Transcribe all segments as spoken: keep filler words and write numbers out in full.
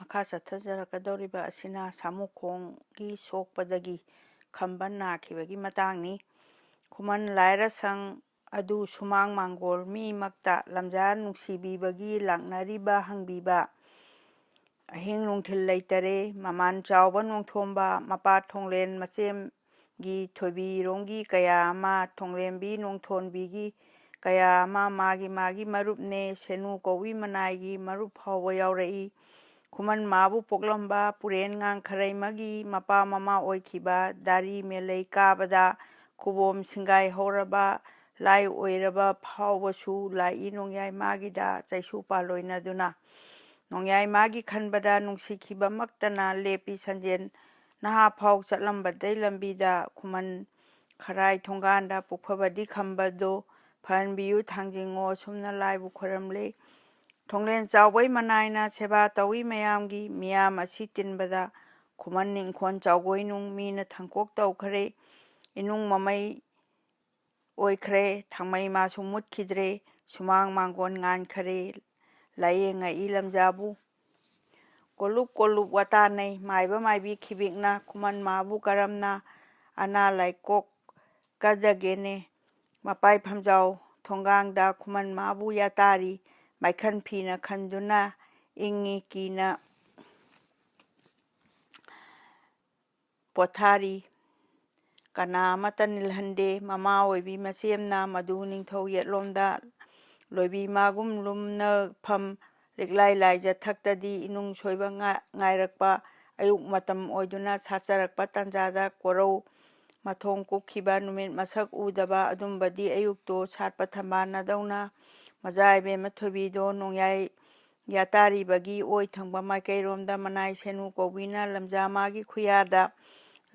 ꯃꯈꯥ ꯆꯠꯊꯖꯔꯛꯀꯗꯧꯔꯤꯕ ꯑꯁꯤꯅ ꯁꯥꯃꯨꯈꯣꯡꯒꯤ ꯁꯣꯛꯄꯗꯒꯤ ꯈꯝꯕ ꯅꯥꯈꯤꯕꯒꯤ ꯃꯇꯥꯡꯅꯤ꯫ ꯈꯨꯃꯟ ꯂꯥꯏꯔꯁꯪ ꯑꯗꯨ ꯁꯨꯃꯥꯡ ꯃꯥꯡꯒꯣꯜ ꯃꯤꯃꯛꯇ ꯂꯝꯖꯥ ꯅꯨꯡꯁꯤꯕꯤꯕꯒꯤ ꯂꯥꯛꯅꯔꯤꯕ ꯍꯪꯕꯤꯕ ꯑꯍꯤꯡ ꯅꯨꯡꯊꯤꯜ ꯂꯩꯇꯔꯦ꯫ ꯃꯃꯥꯟ ꯆꯥꯎꯕ ꯅꯣꯡꯊꯣꯝꯕ, ꯃꯄꯥ ꯊꯣꯡꯂꯦꯟ ꯃꯆꯦꯝꯒꯤ ꯊꯣꯏꯕꯤꯔꯣꯝꯒꯤ ꯀꯌꯥ ꯑꯃ, ꯊꯣꯡꯂꯦꯝꯕꯤ ꯅꯣꯡꯊꯣꯟꯕꯤꯒꯤ ꯀꯌꯥ ꯑꯃ, ꯃꯥꯒꯤ ꯃꯥꯒꯤ ꯃꯔꯨꯞꯅꯦ, ꯁꯦꯅꯨ ꯀꯧꯏ ꯃꯅꯥꯏꯒꯤ ꯃꯔꯨꯞ ꯐꯥꯎꯕ ꯌꯥꯎꯔꯛꯏ꯫ ꯈꯨꯃꯟ ꯃꯥꯕꯨ ꯄꯣꯛꯂꯝꯕ ꯄꯨꯔꯦꯟ ꯉꯥꯡꯈꯔꯩꯃꯒꯤ ꯃꯄꯥ ꯃꯃꯥ ꯑꯣꯏꯈꯤꯕ ꯗꯥꯔꯤ ꯃꯦꯂꯩ ꯀꯥꯕꯗ ꯈꯨꯕꯣꯝ ꯁꯤꯡꯒꯥꯏ ꯍꯧꯔꯕ ꯂꯥꯏ ꯑꯣꯏꯔꯕ ꯐꯥꯎꯕꯁꯨ ꯂꯥꯛꯏ ꯅꯣꯡꯌꯥꯏ ꯃꯥꯒꯤꯗ ꯆꯩꯁꯨ ꯄꯥꯜꯂꯣꯏꯅꯗꯨꯅ꯫ ꯅꯣꯡꯌꯥꯏ ꯃꯥꯒꯤ ꯈꯟꯕꯗ ꯅꯨꯡꯁꯤꯈꯤꯕꯃꯛꯇꯅ ꯂꯦꯞꯄꯤ ꯁꯟꯖꯦꯟ ꯅꯍꯥ ꯐꯥꯎ ꯆꯠꯂꯝꯕꯗꯩ ꯂꯝꯕꯤꯗ ꯈꯨꯃꯟ ꯈꯔꯥꯏ ꯊꯣꯡꯒꯥꯟꯗ ꯄꯣꯛꯐꯕꯗꯤ ꯈꯝꯕꯗꯣ ꯐꯍꯟꯕꯤꯌꯨ ꯊꯥꯡꯖꯤꯡꯉꯣ ꯑꯁꯨꯝꯅ ꯂꯥꯏꯕꯨ ꯈꯣꯏꯔꯝꯂꯦ꯫ ꯊꯣꯡꯂꯦꯟ ꯆꯥꯎꯕꯩ ꯃꯅꯥꯏꯅ ꯁꯦꯕꯥ ꯇꯧꯏ ꯃꯌꯥꯝꯒꯤ ꯃꯤꯌꯥꯝ ꯑꯁꯤ ꯇꯤꯟꯕꯗ ꯈꯨꯃꯟ ꯏꯪꯈꯣꯜ ꯆꯥꯎꯒꯣꯏꯅꯨꯡ ꯃꯤꯅ ꯊꯪꯀꯣꯛ ꯇꯧꯈ꯭ꯔꯦ꯫ ꯏꯅꯨꯡ ꯃꯃꯩ ꯑꯣꯏꯈ꯭ꯔꯦ꯫ ꯊꯥꯡꯃꯩ ꯃꯥꯁꯨ ꯃꯨꯠꯈꯤꯗ꯭ꯔꯦ꯫ ꯁꯨꯃꯥꯡ ꯃꯥꯡꯒꯣꯟ ꯉꯥꯟꯈꯔꯦ꯫ ꯂꯥꯏꯌꯦꯡꯉꯛꯏ ꯂꯝꯖꯥꯕꯨ꯫ ꯀꯣꯂꯨꯞ ꯀꯣꯂꯨꯞ ꯋꯥꯇꯥꯅꯩ꯫ ꯃꯥꯏꯕ ꯃꯥꯏꯕꯤ ꯈꯤꯕꯤꯛꯅ ꯈꯨꯃꯟ ꯃꯥꯕꯨ ꯀꯔꯝꯅ ꯑꯅꯥ ꯂꯥꯏꯀꯣꯛ ꯀꯗꯒꯦꯅꯦ꯫ ꯃꯄꯥꯏ ꯐꯝꯖꯥꯎ ꯊꯣꯡꯒꯥꯡꯗ ꯈꯨꯃꯟ ꯃꯥꯕꯨ ꯌꯥꯇꯥꯔꯤ꯫ ꯃꯥꯏꯈꯟ ꯐꯤꯅ ꯈꯟꯗꯨꯅ ꯏꯪꯉꯤ ꯀꯤꯅ ꯄꯣꯊꯥꯔꯤ꯫ ꯀꯅꯥ ꯑꯃꯠꯇ ꯅꯤꯜꯍꯟꯗꯦ꯫ ꯃꯃꯥ ꯑꯣꯏꯕꯤ ꯃꯆꯦꯝꯅ ꯃꯗꯨ ꯅꯤꯡꯊꯧ ꯌꯦꯠꯂꯣꯝꯗ ꯂꯣꯏꯕꯤ ꯃꯥꯒꯨꯝ ꯂꯨꯝꯅꯐꯝ ꯂꯤꯛꯂꯥꯏ ꯂꯥꯏꯖ ꯊꯛꯇꯗꯤ ꯏꯅꯨꯡ ꯁꯣꯏꯕ ꯉꯥ-, ꯉꯥꯏꯔꯛꯄ ꯑꯌꯨꯛ ꯃꯇꯝ ꯑꯣꯏꯗꯨꯅ ꯁꯥꯠꯆꯔꯛꯄ ꯇꯥꯟꯖꯥꯗ ꯀꯣꯔꯧ ꯃꯊꯣꯡ ꯀꯨꯞꯈꯤꯕ ꯅꯨꯃꯤꯠ ꯃꯁꯛ ꯎꯗꯕ ꯑꯗꯨꯝꯕꯗꯤ ꯑꯌꯨꯛꯇꯣ ꯁꯥꯠꯄ ꯊꯝꯕꯥꯜꯅꯗꯧꯅ ꯃꯖꯥ ꯏꯕꯦꯝꯃ ꯊꯣꯏꯕꯤꯗꯣ ꯅꯣꯡꯌꯥꯏ ꯌꯥꯇꯥꯔꯤꯕꯒꯤ ꯑꯣꯏ ꯊꯪꯕ ꯃꯥꯏꯀꯩꯔꯣꯝꯗ ꯃꯅꯥꯏ ꯁꯦꯅꯨ ꯀꯧꯕꯤꯅ ꯂꯝꯖꯥ ꯃꯥꯒꯤ ꯈꯨꯌꯥꯗ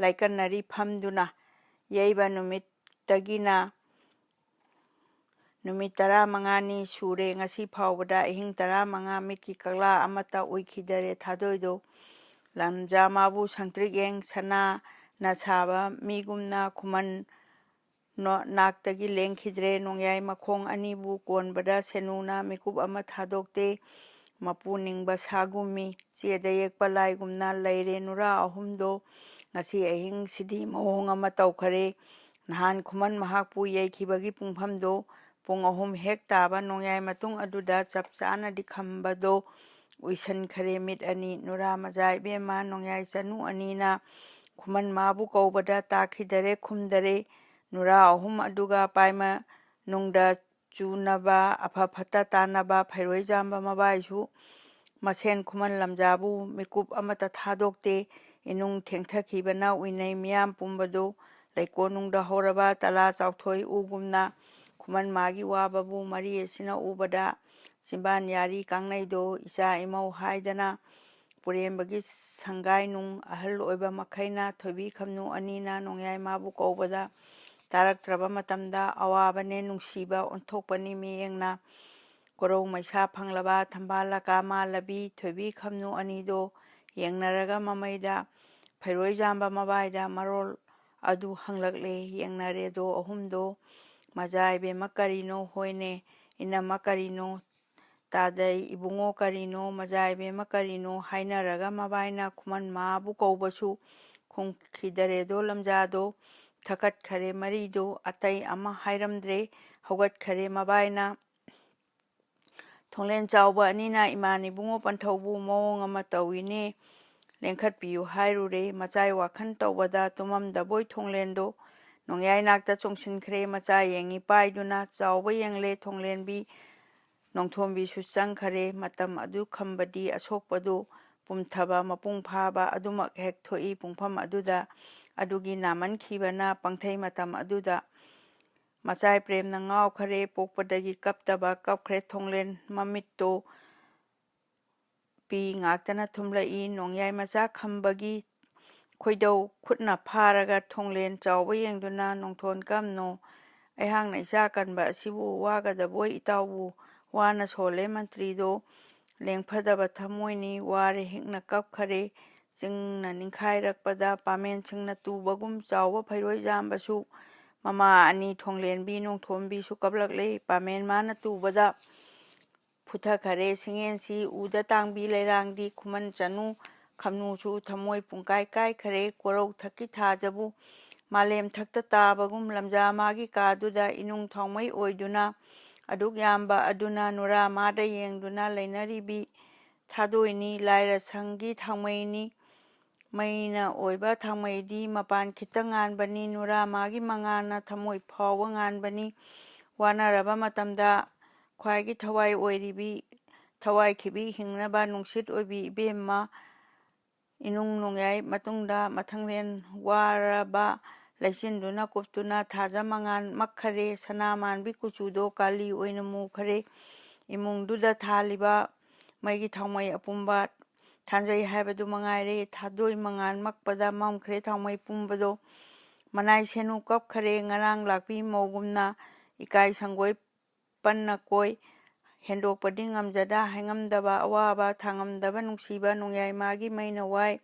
ꯂꯥꯏꯀꯠꯅꯔꯤ ꯐꯝꯗꯨꯅ꯫ ꯌꯩꯕ ꯅꯨꯃꯤꯠꯇꯒꯤꯅ ꯅꯨꯃꯤꯠ ꯇꯔꯥꯃꯉꯥꯅꯤ ꯁꯨꯔꯦ꯫ ꯉꯁꯤ ꯐꯥꯎꯕꯗ ꯑꯍꯤꯡ ꯇꯔꯥꯃꯉꯥ ꯃꯤꯠꯀꯤ ꯀꯛꯂꯥ ꯑꯃꯠꯇ ꯎꯏꯈꯤꯗꯔꯦ꯫ ꯊꯥꯗꯣꯏꯗꯣ ꯂꯝꯖꯥ ꯃꯥꯕꯨ ꯁꯪꯇ꯭ꯔꯤꯛ ꯌꯦꯡ ꯁꯅꯥꯅ ꯁꯥꯕ ꯃꯤꯒꯨꯝꯅ ꯈꯨꯃꯟ ꯅꯣ-, ꯅꯥꯛꯇꯒꯤ ꯂꯦꯡꯈꯤꯗ꯭ꯔꯦ꯫ ꯅꯣꯡꯌꯥꯏ ꯃꯈꯣꯡ ꯑꯅꯤꯕꯨ ꯀꯣꯟꯕꯗ ꯁꯦꯅꯨꯅ ꯃꯤꯀꯨꯞ ꯑꯃ ꯊꯥꯗꯣꯛꯇꯦ꯫ ꯃꯄꯨ ꯅꯤꯡꯕ ꯁꯥꯒꯨꯝꯃꯤ꯫ ꯆꯦꯗ ꯌꯦꯛꯄ ꯂꯥꯏꯒꯨꯝꯅ ꯂꯩꯔꯦ ꯅꯨꯔꯥ ꯑꯍꯨꯝꯗꯣ꯫ ꯉꯁꯤ ꯑꯍꯤꯡꯁꯤꯗꯤ ꯃꯑꯣꯡ ꯑꯃ ꯇꯧꯈꯔꯦ꯫ ꯅꯍꯥꯟ ꯈꯨꯃꯟ ꯃꯍꯥꯛꯄꯨ ꯌꯩꯈꯤꯕꯒꯤ ꯄꯨꯡꯐꯝꯗꯣ ꯄꯨꯡ ꯑꯍꯨꯝ ꯍꯦꯛ ꯇꯥꯕ ꯅꯣꯡꯌꯥꯏ ꯃꯇꯨꯡ ꯑꯗꯨꯗ ꯆꯞ ꯆꯥꯅꯗꯤ ꯈꯝꯕꯗꯣ ꯎꯏꯁꯟꯈꯔꯦ ꯃꯤꯠ ꯑꯅꯤ꯫ ꯅꯨꯔꯥ ꯃꯖꯥ ꯏꯕꯦꯝꯃ ꯅꯣꯡꯌꯥꯏ ꯆꯅꯨ ꯑꯅꯤꯅ ꯈꯨꯃꯟ ꯃꯥꯕꯨ ꯀꯧꯕꯗ ꯇꯥꯈꯤꯗꯔꯦ, ꯈꯨꯝꯗꯔꯦ꯫ ꯅꯨꯔꯥ ꯑꯍꯨꯝ ꯑꯗꯨꯒ ꯄꯥꯏꯃ ꯅꯨꯡꯗ ꯆꯨꯅꯕ, ꯑꯐ ꯐꯠꯇ ꯇꯥꯅꯕ ꯐꯩꯔꯣꯏ ꯆꯥꯝꯕ ꯃꯕꯥꯏꯁꯨ ꯃꯁꯦꯟ ꯈꯨꯃꯟ ꯂꯝꯖꯥꯕꯨ ꯃꯤꯀꯨꯞ ꯑꯃꯠꯇ ꯊꯥꯗꯣꯛꯇꯦ꯫ ꯏꯅꯨꯡ ꯊꯦꯡꯊꯈꯤꯕꯅ ꯎꯏꯅꯩ ꯃꯤꯌꯥꯝ ꯄꯨꯝꯕꯗꯨ ꯂꯩꯀꯣꯜꯅꯨꯡꯗ ꯍꯧꯔꯕ ꯇꯂꯥ ꯆꯥꯎꯊꯣꯏ ꯎꯒꯨꯝꯅ ꯈꯨꯃꯟ ꯃꯥꯒꯤ ꯋꯥꯕꯕꯨ ꯃꯔꯤ ꯑꯁꯤꯅ ꯎꯕꯗ ꯆꯤꯝꯕꯥꯟ ꯌꯥꯔꯤ ꯀꯥꯡꯅꯩꯗꯣ ꯏꯆꯥ ꯏꯃꯧ ꯍꯥꯏꯗꯅ ꯄꯨꯔꯦꯝꯕꯒꯤ ꯁꯪꯒꯥꯏ ꯅꯨꯡ ꯑꯍꯜ ꯑꯣꯏꯕ ꯃꯈꯩꯅ ꯊꯣꯏꯕꯤ ꯈꯝꯅꯨ ꯑꯅꯤꯅ ꯅꯣꯡꯌꯥꯏ ꯃꯥꯕꯨ ꯀꯧꯕꯗ ꯇꯥꯔꯛꯇ꯭ꯔꯕ ꯃꯇꯝꯗ ꯑꯋꯥꯕꯅꯦ ꯅꯨꯡꯁꯤꯕ ꯑꯣꯟꯊꯣꯛꯄꯅꯤ ꯃꯤꯠꯌꯦꯡꯅ꯫ ꯀꯣꯔꯧ ꯃꯩꯁꯥ ꯐꯪꯂꯕ ꯊꯝꯕꯥꯜ ꯂꯀꯥ ꯃꯥꯜꯂꯕꯤ ꯊꯣꯏꯕꯤ ꯈꯝꯅꯨ ꯑꯅꯤꯗꯣ ꯌꯦꯡꯅꯔꯒ ꯃꯃꯩꯗ ꯐꯩꯔꯣꯏ ꯆꯥꯝꯕ ꯃꯕꯥꯏꯗ ꯃꯔꯣꯜ ꯑꯗꯨ ꯍꯪꯂꯛꯂꯦ꯫ ꯌꯦꯡꯅꯔꯦꯗꯣ ꯑꯍꯨꯝꯗꯣ ꯃꯖꯥ ꯏꯕꯦꯝꯃ ꯀꯔꯤꯅꯣ, ꯍꯣꯏꯅꯦ ꯏꯅꯝꯃ ꯀꯔꯤꯅꯣ, ꯇꯥꯗꯩ ꯏꯕꯨꯡꯉꯣ ꯀꯔꯤꯅꯣ, ꯃꯖꯥ ꯏꯕꯦꯝꯃ ꯀꯔꯤꯅꯣ ꯍꯥꯏꯅꯔꯒ ꯃꯕꯥꯏꯅ ꯈꯨꯃꯟ ꯃꯥꯕꯨ ꯀꯧꯕꯁꯨ ꯈꯨꯝꯈꯤꯗꯔꯦꯗꯣ ꯂꯝꯖꯥꯗꯣ ꯊꯛꯀꯠꯈꯔꯦ ꯃꯔꯤꯗꯣ꯫ ꯑꯇꯩ ꯑꯃ ꯍꯥꯏꯔꯝꯗ꯭ꯔꯦ, ꯍꯧꯒꯠꯈꯔꯦ ꯃꯕꯥꯏꯅ꯫ ꯊꯣꯡꯂꯦꯟ ꯆꯥꯎꯕ ꯑꯅꯤꯅ ꯏꯃꯥꯟ ꯏꯕꯨꯡꯉꯣ ꯄꯟꯊꯧꯕꯨ ꯃꯑꯣꯡ ꯑꯃ ꯇꯧꯏꯅꯦ, ꯂꯦꯡꯈꯠꯄꯤꯌꯨ ꯍꯥꯏꯔꯨꯔꯦ꯫ ꯃꯆꯥꯏ ꯋꯥꯈꯜ ꯇꯧꯕꯗ ꯇꯨꯝꯃꯝꯗꯕꯣꯏ ꯊꯣꯡꯂꯦꯟꯗꯣ ꯅꯣꯡꯌꯥꯏ ꯅꯥꯛꯇ ꯆꯣꯡꯁꯤꯟꯈ꯭ꯔꯦ꯫ ꯃꯆꯥ ꯌꯦꯡꯉꯤ ꯄꯥꯏꯗꯨꯅ ꯆꯥꯎꯕ ꯌꯦꯡꯂꯦ ꯊꯣꯡꯂꯦꯟꯕꯤ꯫ ꯅꯣꯡꯊꯣꯝꯕꯤꯁꯨ ꯆꯪꯈꯔꯦ꯫ ꯃꯇꯝ ꯑꯗꯨ ꯈꯝꯕꯗꯤ ꯑꯁꯣꯛꯄꯗꯨ ꯄꯨꯝꯊꯕ ꯃꯄꯨꯡ ꯐꯥꯕ ꯑꯗꯨꯃꯛ ꯍꯦꯛ ꯊꯣꯛꯏ ꯄꯨꯡꯐꯝ ꯑꯗꯨꯗ꯫ ꯑꯗꯨꯒꯤ ꯅꯥꯃꯟꯈꯤꯕꯅ ꯄꯪꯊꯩ ꯃꯇꯝ ꯑꯗꯨꯗ꯫ ꯃꯆꯥꯏ ꯄ꯭ꯔꯦꯝꯅ ꯉꯥꯎꯈꯔꯦ꯫ ꯄꯣꯛꯄꯗꯒꯤ ꯀꯞꯇꯕ ꯀꯞꯈ꯭ꯔꯦ ꯊꯣꯡꯂꯦꯟ꯫ ꯃꯃꯤꯠꯇꯣ ꯄꯤ ꯉꯥꯛꯇꯅ ꯊꯨꯝꯂꯛꯏ꯫ ꯅꯣꯡꯌꯥꯏ ꯃꯆꯥ ꯈꯝꯕꯒꯤ ꯈꯣꯏꯗꯧ ꯈꯨꯠꯅ ꯐꯥꯔꯒ ꯊꯣꯡꯂꯦꯟ ꯆꯥꯎꯕ ꯌꯦꯡꯗꯨꯅ ꯅꯣꯡꯊꯣꯟ ꯀꯝꯅꯣ, ꯑꯩꯍꯥꯛꯅ ꯏꯆꯥ ꯀꯟꯕ ꯑꯁꯤꯕꯨ ꯋꯥꯒꯗꯕꯣꯏ ꯏꯇꯥꯎꯕꯨ ꯋꯥꯅ ꯁꯣꯜꯂꯦ ꯃꯟꯇ꯭ꯔꯤꯗꯣ꯫ ꯂꯦꯡꯐꯗꯕ ꯊꯃꯣꯏꯅꯤ, ꯋꯥꯔꯦ ꯍꯤꯛꯅ ꯀꯞꯈꯔꯦ꯫ ꯆꯤꯡꯅ ꯅꯤꯡꯈꯥꯏꯔꯛꯄꯗ ꯄꯥꯃꯦꯟꯁꯤꯡꯅ ꯇꯨꯕꯒꯨꯝ ꯆꯥꯎꯕ ꯐꯩꯔꯣꯏ ꯌꯥꯝꯕꯁꯨ ꯃꯃꯥ ꯑꯅꯤ ꯊꯣꯡꯂꯦꯟꯕꯤ ꯅꯣꯡꯊꯣꯝꯕꯤꯁꯨ ꯀꯞꯂꯛꯂꯦ꯫ ꯄꯥꯃꯦꯟ ꯃꯥꯅ ꯇꯨꯕꯗ ꯐꯨꯊꯈꯔꯦ꯫ ꯁꯤꯡꯌꯦꯟꯁꯤ ꯎꯗ ꯇꯥꯡꯕꯤ ꯂꯩꯔꯥꯡꯗꯤ ꯈꯨꯃꯟ ꯆꯅꯨ ꯈꯝꯅꯨꯁꯨ ꯊꯃꯣꯏ ꯄꯨꯡꯀꯥꯏ ꯀꯥꯏꯈꯔꯦ꯫ ꯀꯣꯔꯧ ꯊꯛꯀꯤ ꯊꯥꯖꯕꯨ ꯃꯥꯂꯦꯝ ꯊꯛꯇ ꯇꯥꯕꯒꯨꯝ ꯂꯝꯖꯥ ꯃꯥꯒꯤ ꯀꯥꯗꯨꯗ ꯏꯅꯨꯡ ꯊꯥꯎꯃꯩ ꯑꯣꯏꯗꯨꯅ ꯑꯗꯨꯛ ꯌꯥꯝꯕ ꯑꯗꯨꯅ ꯅꯨꯔꯥ ꯃꯥꯗ ꯌꯦꯡꯗꯨꯅ ꯂꯩꯅꯔꯤꯕꯤ ꯊꯥꯗꯣꯏꯅꯤ꯫ ꯂꯥꯏꯔ ꯁꯪꯒꯤ ꯊꯥꯎꯃꯩꯅꯤ꯫ ꯃꯩꯅ ꯑꯣꯏꯕ ꯊꯥꯎꯃꯩꯗꯤ ꯃꯄꯥꯟ ꯈꯤꯇ ꯉꯥꯟꯕꯅꯤ꯫ ꯅꯨꯔꯥ ꯃꯥꯒꯤ ꯃꯉꯥꯜꯅ ꯊꯃꯣꯏ ꯐꯥꯎꯕ ꯉꯥꯟꯕꯅꯤ꯫ ꯋꯥꯅꯔꯕ ꯃꯇꯝꯗ ꯈ꯭ꯋꯥꯏꯒꯤ ꯊꯋꯥꯏ ꯑꯣꯏꯔꯤꯕꯤ ꯊꯋꯥꯏꯈꯤꯕꯤ ꯍꯤꯡꯅꯕ ꯅꯨꯡꯁꯤꯠ ꯑꯣꯏꯕꯤ ꯏꯕꯦꯝꯃ ꯏꯅꯨꯡ ꯅꯣꯡꯌꯥꯏ ꯃꯇꯨꯡꯗ ꯃꯊꯪꯂꯦꯟ ꯋꯥꯔꯕ ꯂꯩꯆꯤꯟꯗꯨꯅ ꯀꯨꯞꯇꯨꯅ ꯊꯥꯖ ꯃꯉꯥꯜ ꯃꯛꯈꯔꯦ꯫ ꯁꯅꯥ ꯃꯥꯟꯕꯤ ꯀꯨꯆꯨꯗꯣ ꯀꯥꯂꯤ ꯑꯣꯏꯅ ꯃꯨꯈꯔꯦ꯫ ꯏꯃꯨꯡꯗꯨꯗ ꯊꯥꯜꯂꯤꯕ ꯃꯩꯒꯤ ꯊꯥꯎꯃꯩ ꯑꯄꯨꯝꯕ ꯊꯥꯟꯖꯩ ꯍꯥꯏꯕꯗꯨ ꯃꯉꯥꯏꯔꯦ꯫ ꯊꯥꯗꯣꯏ ꯃꯉꯥꯜ ꯃꯛꯄꯗ ꯃꯝꯈ꯭ꯔꯦ ꯊꯥꯎꯃꯩ ꯄꯨꯝꯕꯗꯣ꯫ ꯃꯅꯥꯏ ꯁꯦꯅꯨ ꯀꯞꯈꯔꯦ꯫ ꯉꯔꯥꯡ ꯂꯥꯛꯄꯤ ꯃꯧꯒꯨꯝꯅ ꯏꯀꯥꯏ ꯁꯪꯒꯣꯏ ꯄꯟꯅ ꯀꯣꯏ ꯍꯦꯟꯗꯣꯛꯄꯗꯤ ꯉꯝꯖꯗ ꯍꯥꯏꯉꯝꯗꯕ ꯑꯋꯥꯕ ꯊꯥꯉꯝꯗꯕ ꯅꯨꯡꯁꯤꯕ ꯅꯣꯡꯌꯥꯏ ꯃꯥꯒꯤ ꯃꯩꯅ ꯋꯥꯏ꯫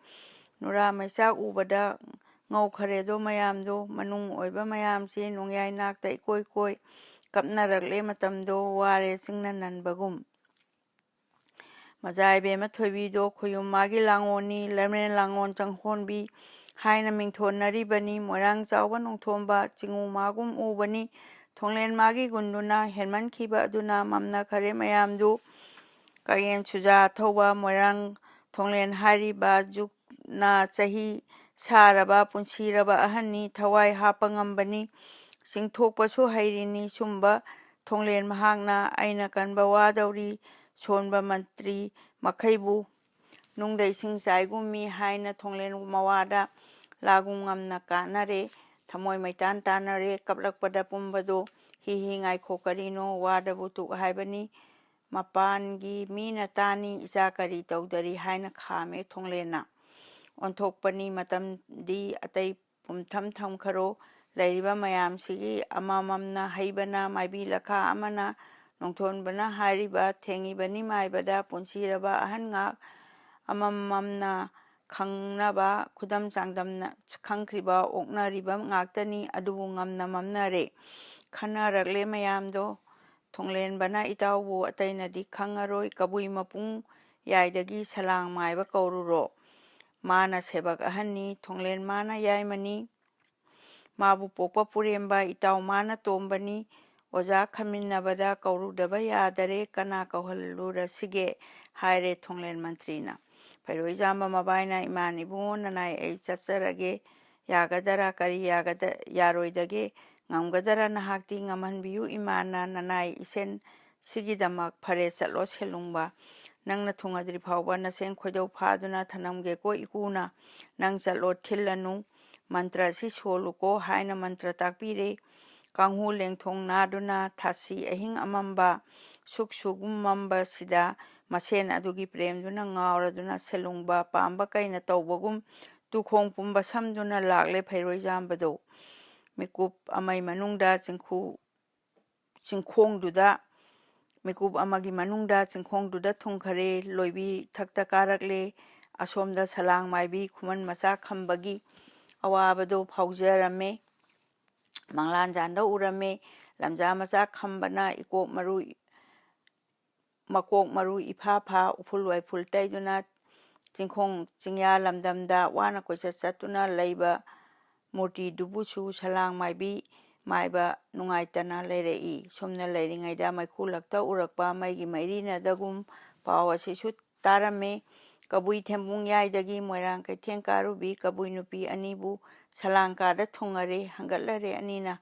ꯅꯨꯔꯥ ꯃꯩꯆꯥꯛ ꯎꯕꯗ ꯉꯧꯈꯔꯦꯗꯣ ꯃꯌꯥꯝꯗꯣ꯫ ꯃꯅꯨꯡ ꯑꯣꯏꯕ ꯃꯌꯥꯝꯁꯤ ꯅꯣꯡꯌꯥꯏ ꯅꯥꯛꯇ ꯏꯀꯣꯏ ꯀꯣꯏ ꯀꯞꯅꯔꯛꯂꯦ꯫ ꯃꯇꯝꯗꯣ ꯋꯥꯔꯦ ꯆꯤꯡꯅ ꯅꯟꯕꯒꯨꯝ꯫ ꯃꯖꯥ ꯏꯕꯦꯝꯃ ꯊꯣꯏꯕꯤꯗꯣ ꯈꯨꯌꯨꯝ ꯃꯥꯒꯤ ꯂꯥꯡꯉꯣꯟꯅꯤ꯫ ꯂꯝꯔꯦꯟ ꯂꯥꯡꯉꯣꯟ ꯆꯪꯈꯣꯟꯕꯤ ꯍꯥꯏꯅ ꯃꯤꯡꯊꯣꯟꯅꯔꯤꯕꯅꯤ꯫ ꯃꯣꯏꯔꯥꯡ ꯆꯥꯎꯕ ꯅꯣꯡꯊꯣꯝꯕ ꯆꯤꯡꯉꯨ ꯃꯥꯒꯨꯝ ꯎꯕꯅꯤ꯫ ꯊꯣꯡꯂꯦꯟ ꯃꯥꯒꯤ ꯒꯨꯟꯗꯨꯅ ꯍꯦꯟꯃꯟꯈꯤꯕ ꯑꯗꯨꯅ ꯃꯝꯅꯈꯔꯦ ꯃꯌꯥꯝꯗꯨ꯫ ꯀꯥꯌꯦꯟ ꯁꯨꯖꯥ ꯊꯧꯕ ꯃꯣꯏꯔꯥꯡ ꯊꯣꯡꯂꯦꯟ ꯍꯥꯏꯔꯤꯕ ꯖꯨꯛꯅ ꯆꯍꯤ ꯁꯥꯔꯕ ꯄꯨꯟꯁꯤꯔꯕ ꯑꯍꯟꯅꯤ꯫ ꯊꯋꯥꯏ ꯍꯥꯞꯄ ꯉꯝꯕꯅꯤ꯫ ꯆꯤꯡꯊꯣꯛꯄꯁꯨ ꯍꯩꯔꯤꯅꯤ꯫ ꯁꯨꯝꯕ ꯊꯣꯡꯂꯦꯟ ꯃꯍꯥꯛꯅ ꯑꯩꯅ ꯀꯟꯕ ꯋꯥꯗꯧꯔꯤ꯫ ꯁꯣꯟꯕ ꯃꯟꯇ꯭ꯔꯤ ꯃꯈꯩꯕꯨ ꯅꯨꯡꯗ ꯏꯁꯤꯡ ꯆꯥꯏꯒꯨꯝꯃꯤ ꯍꯥꯏꯅ ꯊꯣꯡꯂꯦꯟ ꯃꯋꯥꯗ ꯂꯥꯒꯨꯝ ꯉꯝꯅ ꯀꯥꯟꯅꯔꯦ꯫ ꯊꯃꯣꯏ ꯃꯩꯇꯥꯟ ꯇꯥꯟꯅꯔꯦ꯫ ꯀꯞꯂꯛꯄꯗ ꯄꯨꯝꯕꯗꯣ ꯍꯤ ꯍꯤ ꯉꯥꯏꯈꯣ ꯀꯔꯤꯅꯣ ꯋꯥꯗꯕꯨ ꯇꯨꯛ ꯍꯥꯏꯕꯅꯤ꯫ ꯃꯄꯥꯟꯒꯤ ꯃꯤꯅ ꯇꯥꯅꯤ ꯏꯆꯥ ꯀꯔꯤ ꯇꯧꯗꯔꯤ ꯍꯥꯏꯅ ꯈꯥꯝꯃꯦ ꯊꯣꯡꯂꯦꯟꯅ꯫ ꯑꯣꯟꯊꯣꯛꯄꯅꯤ ꯃꯇꯝꯗꯤ ꯑꯇꯩ ꯄꯨꯝꯊꯝ ꯊꯝꯈꯔꯣ꯫ ꯂꯩꯔꯤꯕ ꯃꯌꯥꯝꯁꯤꯒꯤ ꯑꯃꯃꯝꯅ ꯍꯩꯕꯅ ꯃꯥꯏꯕꯤ ꯂꯈꯥ ꯑꯃꯅ ꯅꯣꯡꯊꯣꯟꯕꯅ ꯍꯥꯏꯔꯤꯕ ꯊꯦꯡꯉꯤꯕꯅꯤ ꯃꯥꯏꯕꯗ ꯄꯨꯟꯁꯤꯔꯕ ꯑꯍꯟ ꯉꯥꯛ ꯑꯃꯃꯝꯅ ꯈꯪꯅꯕ ꯈꯨꯗꯝ ꯆꯥꯡꯗꯝꯅ ꯈꯪꯈ꯭ꯔꯤꯕ ꯑꯣꯛꯅꯔꯤꯕ ꯉꯥꯛꯇꯅꯤ꯫ ꯑꯗꯨꯕꯨ ꯉꯝꯅ ꯃꯝꯅꯔꯦ꯫ ꯈꯟꯅꯔꯛꯂꯦ ꯃꯌꯥꯝꯗꯣ꯫ ꯊꯣꯡꯂꯦꯟꯕꯅ ꯏꯇꯥꯎꯕꯨ ꯑꯇꯩꯅꯗꯤ ꯈꯪꯉꯔꯣꯏ, ꯀꯕꯨꯏ ꯃꯄꯨꯡ ꯌꯥꯏꯗꯒꯤ ꯁꯂꯥꯡ ꯃꯥꯏꯕ ꯀꯧꯔꯨꯔꯣ꯫ ꯃꯥꯅ ꯁꯦꯕꯛ ꯑꯍꯟꯅꯤ, ꯊꯣꯡꯂꯦꯟꯃꯥꯅ ꯌꯥꯏꯃꯅꯤ꯫ ꯃꯥꯕꯨ ꯄꯣꯛꯄ ꯄꯨꯔꯦꯝꯕ ꯏꯇꯥꯎ ꯃꯥꯅ ꯇꯣꯝꯕꯅꯤ꯫ ꯑꯣꯖꯥ ꯈꯝꯃꯤꯟꯅꯕꯗ ꯀꯧꯔꯨꯗꯕ ꯌꯥꯗꯔꯦ, ꯀꯅꯥ ꯀꯧꯍꯜꯂꯨꯔꯁꯤꯒꯦ? ꯍꯥꯏꯔꯦ ꯊꯣꯡꯂꯦꯟ ꯃꯟꯇ꯭ꯔꯤꯅ꯫ ꯐꯩꯔꯣꯏꯖꯥꯝꯕ ꯃꯕꯥꯏꯅ, "ꯏꯃꯥꯟ ꯏꯕꯨꯡꯉꯣ ꯅꯅꯥꯏ, ꯑꯩ ꯆꯠꯆꯔꯒꯦ꯫ ꯌꯥꯒꯗꯔꯥ? ꯀꯔꯤ ꯌꯥꯒꯗ-, ꯌꯥꯔꯣꯏꯗꯒꯦ? ꯉꯝꯒꯗꯔꯥ? ꯅꯍꯥꯛꯇꯤ ꯉꯝꯍꯟꯕꯤꯌꯨ ꯏꯃꯥꯟꯅ, ꯅꯅꯥꯏ ꯏꯁꯦꯟ ꯁꯤꯒꯤꯗꯃꯛ꯫ ꯐꯔꯦ, ꯆꯠꯂꯣ ꯁꯦꯂꯨꯡꯕ꯫ ꯅꯪꯅ ꯊꯨꯡꯉꯗ꯭ꯔꯤ ꯐꯥꯎꯕ ꯅꯁꯦꯟ ꯈꯣꯏꯗꯧ ꯐꯥꯗꯨꯅ ꯊꯅꯝꯒꯦꯀꯣ ꯏꯀꯨꯅ꯫ ꯅꯪ ꯆꯠꯂꯣ, ꯊꯤꯜꯂꯅꯨ꯫ ꯃꯟꯇ꯭ꯔ ꯑꯁꯤ ꯁꯣꯜꯂꯨꯀꯣ" ꯍꯥꯏꯅ ꯃꯟꯇ꯭ꯔ ꯇꯥꯛꯄꯤꯔꯦ꯫ ꯀꯥꯡꯍꯨ ꯂꯦꯡꯊꯣꯡ ꯅꯥꯗꯨꯅ ꯊꯥꯁꯤ ꯑꯍꯤꯡ ꯑꯃꯝꯕ ꯁꯨꯛ ꯁꯨꯒꯨꯝꯃꯝꯕꯁꯤꯗ ꯃꯁꯦꯟ ꯑꯗꯨꯒꯤ ꯄ꯭ꯔꯦꯝꯗꯨꯅ ꯉꯥꯎꯔꯗꯨꯅ ꯁꯦꯂꯨꯡꯕ ꯄꯥꯝꯕ ꯀꯩꯅ ꯇꯧꯕꯒꯨꯝ ꯇꯨꯈꯣꯡ ꯄꯨꯝꯕ ꯁꯝꯗꯨꯅ ꯂꯥꯛꯂꯦ ꯐꯩꯔꯣꯏꯖꯥꯝꯕꯗꯣ꯫ ꯃꯤꯀꯨꯞ ꯑꯃꯒꯤ ꯃꯅꯨꯡꯗ ꯆꯤꯡꯈꯨ-, ꯆꯤꯡꯈꯣꯡꯗꯨꯗ, ꯃꯤꯀꯨꯞ ꯑꯃꯒꯤ ꯃꯅꯨꯡꯗ ꯆꯤꯡꯈꯣꯡꯗꯨꯗ ꯊꯨꯡꯈꯔꯦ꯫ ꯂꯣꯏꯕꯤ ꯊꯛꯇ ꯀꯥꯔꯛꯂꯦ꯫ ꯑꯁꯣꯝꯗ ꯁꯂꯥꯡ ꯃꯥꯏꯕꯤ ꯈꯨꯃꯟ ꯃꯆꯥ ꯈꯝꯕꯒꯤ ꯑꯋꯥꯕꯗꯣ ꯐꯥꯎꯖꯔꯝꯃꯦ꯫ ꯃꯪꯂꯥꯟꯖꯥꯟꯗ ꯎꯔꯝꯃꯦ꯫ ꯂꯝꯖꯥ ꯃꯆꯥ ꯈꯝꯕꯅ ꯏꯀꯣꯛ ꯃꯔꯨ, ꯃꯀꯣꯛ ꯃꯔꯨ ꯏꯐꯥ ꯐꯥ, ꯎꯐꯨꯜ ꯋꯥꯏꯐꯨꯜ ꯇꯩꯗꯨꯅ ꯆꯤꯡꯈꯣꯡ ꯆꯤꯡꯌꯥ ꯂꯝꯗꯝꯗ ꯋꯥꯅ ꯀꯣꯏꯆꯠ ꯆꯠꯇꯨꯅ ꯂꯩꯕ ꯃꯨꯔꯇꯤꯗꯨꯕꯨꯁꯨ ꯁꯂꯥꯡ ꯃꯥꯏꯕꯤ ꯃꯥꯏꯕ ꯅꯨꯡꯉꯥꯏꯇꯅ ꯂꯩꯔꯛꯏ꯫ ꯁꯨꯝꯅ ꯂꯩꯔꯤꯉꯩꯗ ꯃꯩꯈꯨ ꯂꯛꯇ ꯎꯔꯛꯄ ꯃꯩꯒꯤ ꯃꯩꯔꯤꯅꯗꯒꯨꯝ ꯄꯥꯎ ꯑꯁꯤꯁꯨ ꯇꯥꯔꯝꯃꯤ꯫ ꯀꯕꯨꯏ ꯊꯦꯝꯕꯨꯡ ꯌꯥꯏꯗꯒꯤ ꯃꯣꯏꯔꯥꯡ ꯀꯩꯊꯦꯜ ꯀꯥꯔꯨꯕꯤ ꯀꯕꯨꯏ ꯅꯨꯄꯤ ꯑꯅꯤꯕꯨ ꯁꯂꯥꯡ ꯀꯥꯗ ꯊꯨꯡꯉꯔꯦ, ꯍꯪꯒꯠꯂꯔꯦ ꯑꯅꯤꯅ꯫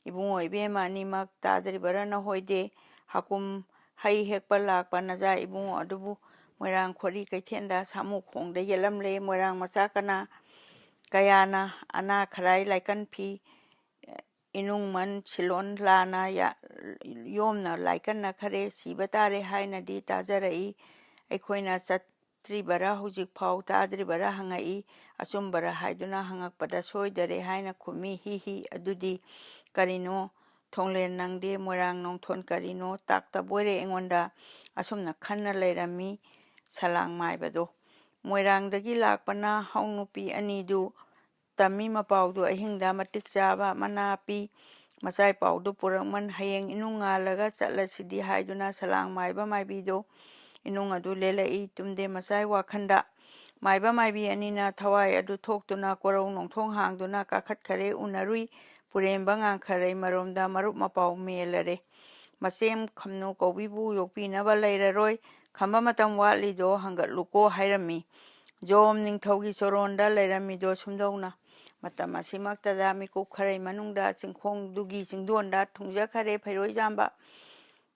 "ꯏꯕꯨꯡꯉꯣ ꯏꯕꯦꯝꯃ ꯑꯅꯤꯃꯛ, ꯇꯥꯗ꯭ꯔꯤꯕꯔꯥ ꯅꯈꯣꯏꯗꯤ? ꯍꯥꯀꯨꯝ ꯍꯩ ꯍꯦꯛꯄ ꯂꯥꯛꯄ ꯅꯆꯥ ꯏꯕꯨꯡꯉꯣ ꯑꯗꯨꯕꯨ ꯃꯣꯏꯔꯥꯡ ꯈꯣꯔꯤ ꯀꯩꯊꯦꯜꯗ ꯁꯥꯃꯨ ꯈꯣꯡꯗ ꯌꯦꯠꯂꯝꯂꯦ꯫ ꯃꯣꯏꯔꯥꯡ ꯃꯆꯥ ꯀꯅꯥ ꯀꯌꯥꯅ ꯑꯅꯥ ꯈꯔꯥꯏ ꯂꯥꯏꯀꯟ ꯐꯤ ꯏꯅꯨꯡꯃꯟ ꯁꯤꯂꯣꯟ ꯂꯥꯅ ꯌꯥ-, ꯌꯣꯝꯅ ꯂꯥꯏꯀꯟꯅꯈꯔꯦ, ꯁꯤꯕ ꯇꯥꯔꯦ ꯍꯥꯏꯅꯗꯤ ꯇꯥꯖꯔꯛꯏ꯫ ꯑꯩꯈꯣꯏꯅ ꯆꯠꯇ꯭ꯔꯤꯕꯔꯥ, ꯍꯧꯖꯤꯛ ꯐꯥꯎ ꯇꯥꯗ꯭ꯔꯤꯕꯔꯥ ꯍꯪꯉꯛꯏ꯫ ꯑꯆꯨꯝꯕꯔꯥ ꯍꯥꯏꯗꯨꯅ ꯍꯪꯉꯛꯄꯗ ꯁꯣꯏꯗꯔꯦ ꯍꯥꯏꯅ ꯈꯨꯝꯃꯤ꯫ ꯍꯤ ꯍꯤ, ꯑꯗꯨꯗꯤ ꯀꯔꯤꯅꯣ? ꯊꯣꯡꯂꯦꯟ ꯅꯪꯗꯤ ꯃꯣꯏꯔꯥꯡ ꯅꯣꯡꯊꯣꯟ ꯀꯔꯤꯅꯣ ꯇꯥꯛꯇꯕꯣꯏꯔꯦ ꯑꯩꯉꯣꯟꯗ?" ꯑꯁꯨꯝꯅ ꯈꯟꯅ ꯂꯩꯔꯝꯃꯤ ꯁꯂꯥꯡ ꯃꯥꯏꯕꯗꯣ꯫ ꯃꯣꯏꯔꯥꯡꯗꯒꯤ ꯂꯥꯛꯄꯅ ꯍꯧ ꯅꯨꯄꯤ ꯑꯅꯤꯗꯨ ꯇꯝꯃꯤ ꯃꯄꯥꯎꯗꯨ ꯑꯍꯤꯡꯗ ꯃꯇꯤꯛ ꯆꯥꯕ ꯃꯅꯥ ꯄꯤ꯫ ꯃꯆꯥꯏ ꯄꯥꯎꯗꯨ ꯄꯨꯔꯛꯃꯟ, ꯍꯌꯦꯡ ꯏꯅꯨꯡ ꯉꯥꯜꯂꯒ ꯆꯠꯂꯁꯤꯗꯤ ꯍꯥꯏꯗꯨꯅ ꯁꯂꯥꯡ ꯃꯥꯏꯕ ꯃꯥꯏꯕꯤꯗꯣ ꯏꯅꯨꯡ ꯑꯗꯨ ꯂꯦꯜꯂꯛꯏ꯫ ꯇꯨꯝꯗꯦ ꯃꯆꯥꯏ ꯋꯥꯈꯟꯗ꯫ ꯃꯥꯏꯕ ꯃꯥꯏꯕꯤ ꯑꯅꯤꯅ ꯊꯋꯥꯏ ꯑꯗꯨ ꯊꯣꯛꯇꯨꯅ ꯀꯣꯔꯧ ꯅꯣꯡꯊꯣꯡ ꯍꯥꯡꯗꯨꯅ ꯀꯥꯈꯠꯈꯔꯦ꯫ ꯎꯅꯔꯨꯏ꯫ ꯄꯨꯔꯦꯝꯕ ꯉꯥꯡꯈꯔꯩ ꯃꯔꯣꯝꯗ ꯃꯔꯨꯞ ꯃꯄꯥꯎ ꯃꯦꯜꯂꯔꯦ꯫ ꯃꯆꯦꯝ ꯈꯝꯅꯨ ꯀꯧꯕꯤꯕꯨ ꯌꯣꯛꯄꯤꯅꯕ ꯂꯩꯔꯔꯣꯏ꯫ ꯈꯝꯕ ꯃꯇꯝ ꯋꯥꯠꯂꯤꯗꯣ ꯍꯪꯒꯠꯂꯨꯀꯣ ꯍꯥꯏꯔꯝꯃꯤ꯫ ꯖꯣꯝ ꯅꯤꯡꯊꯧꯒꯤ ꯆꯣꯔꯣꯟꯗ ꯂꯩꯔꯝꯃꯤꯗꯣ ꯁꯨꯝꯗꯧꯅ꯫ ꯃꯇꯝ ꯑꯁꯤꯃꯛꯇꯗ ꯃꯤꯀꯨꯞ ꯈꯔꯩ ꯃꯅꯨꯡꯗ ꯆꯤꯡꯈꯣꯡꯗꯨꯒꯤ ꯆꯤꯡꯗꯣꯟꯗ ꯊꯨꯡꯖꯈꯔꯦ ꯐꯩꯔꯣꯏꯖꯥꯝꯕ꯫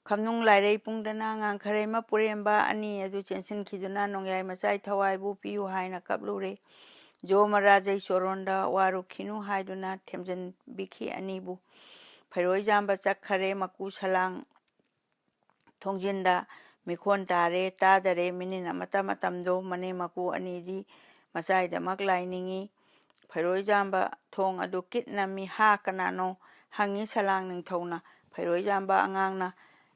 ꯈꯝꯅꯨꯡ ꯂꯥꯏꯔꯩ ꯄꯨꯡꯗꯅ ꯉꯥꯡꯈꯔꯩ ꯃꯄꯨꯔꯦꯝꯕ ꯑꯅꯤ ꯑꯗꯨ ꯆꯦꯟꯁꯤꯟꯈꯤꯗꯨꯅ ꯅꯣꯡꯌꯥꯏ ꯃꯆꯥꯏ ꯊꯋꯥꯏꯕꯨ ꯄꯤꯌꯨ ꯍꯥꯏꯅ ꯀꯞꯂꯨꯔꯦ꯫ ꯖꯣꯃ ꯔꯥꯖꯩ ꯆꯣꯔꯣꯟꯗ ꯋꯥꯔꯨꯈꯤꯅꯨ ꯍꯥꯏꯗꯨꯅ ꯊꯦꯝꯖꯤꯟꯕꯤꯈꯤ ꯑꯅꯤꯕꯨ꯫ ꯐꯩꯔꯣꯏꯖꯥꯝꯕ ꯆꯠꯈꯔꯦ ꯃꯀꯨ ꯁꯂꯥꯡ ꯊꯣꯡꯖꯤꯟꯗ꯫ ꯃꯤꯈꯣꯟ ꯇꯥꯔꯦ ꯇꯥꯗꯔꯦ ꯃꯤꯅꯤꯟ ꯑꯃꯠꯇ ꯃꯇꯝꯗꯣ ꯃꯅꯦꯝ ꯃꯀꯨ ꯑꯅꯤꯗꯤ ꯃꯆꯥꯏꯗꯃꯛ ꯂꯥꯏꯅꯤꯡꯏ꯫ ꯐꯩꯔꯣꯏꯖꯥꯝꯕ ꯊꯣꯡ ꯑꯗꯨ ꯀꯤꯠ ꯅꯝꯃꯤ꯫ "ꯍꯥ, ꯀꯅꯥꯅꯣ?" ꯍꯪꯉꯤ ꯁꯂꯥꯡ ꯅꯤꯡꯊꯧꯅ꯫ ꯐꯩꯔꯣꯏꯖꯥꯝꯕ ꯑꯉꯥꯡꯅ,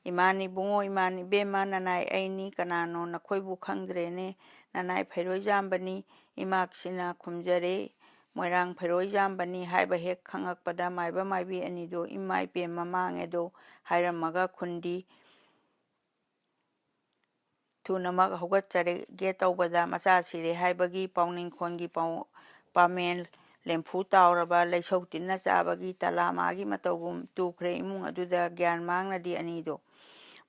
"ꯏꯃꯥꯅꯤ ꯏꯕꯨꯡꯉꯣ, ꯏꯃꯥꯅꯤ ꯏꯕꯦꯝꯃ, ꯅꯅꯥꯏ ꯑꯩꯅꯤ, ꯀꯅꯥꯅꯣ ꯅꯈꯣꯏꯕꯨ ꯈꯪꯗ꯭ꯔꯦꯅꯦ, ꯅꯅꯥꯏ ꯐꯩꯔꯣꯏꯖꯥꯝꯕꯅꯤ, ꯏꯃꯥꯛꯁꯤꯅ ꯈꯨꯝꯖꯔꯦ, ꯃꯣꯏꯔꯥꯡ ꯐꯩꯔꯣꯏꯖꯥꯝꯕꯅꯤ" ꯍꯥꯏꯕ ꯍꯦꯛ ꯈꯪꯉꯛꯄꯗ ꯃꯥꯏꯕ ꯃꯥꯏꯕꯤ ꯑꯅꯤꯗꯨ "ꯏꯃꯥ ꯏꯄꯦꯝꯃ ꯃꯥꯡꯉꯦꯗꯣ" ꯍꯥꯏꯔꯝꯃꯒ ꯈꯨꯟꯗꯤ ꯊꯨꯅꯃꯛ ꯍꯧꯒꯠꯆꯔꯒꯦ ꯇꯧꯕꯗ ꯃꯆꯥ ꯁꯤꯔꯦ ꯍꯥꯏꯕꯒꯤ ꯄꯥꯎꯅꯤꯡꯈꯣꯟꯒꯤ ꯄꯥꯎ-, ꯄꯥꯃꯦꯜ ꯂꯦꯝꯐꯨ ꯇꯥꯎꯔꯕ ꯂꯩꯁꯧ ꯇꯤꯟꯅ ꯆꯥꯕꯒꯤ ꯇꯂꯥ ꯃꯥꯒꯤ ꯃꯇꯧꯒꯨꯝ ꯇꯨꯈ꯭ꯔꯦ ꯏꯃꯨꯡ ꯑꯗꯨꯗ ꯒ꯭ꯌꯥꯟ ꯃꯥꯡꯅꯗꯤ ꯑꯅꯤꯗꯨ꯫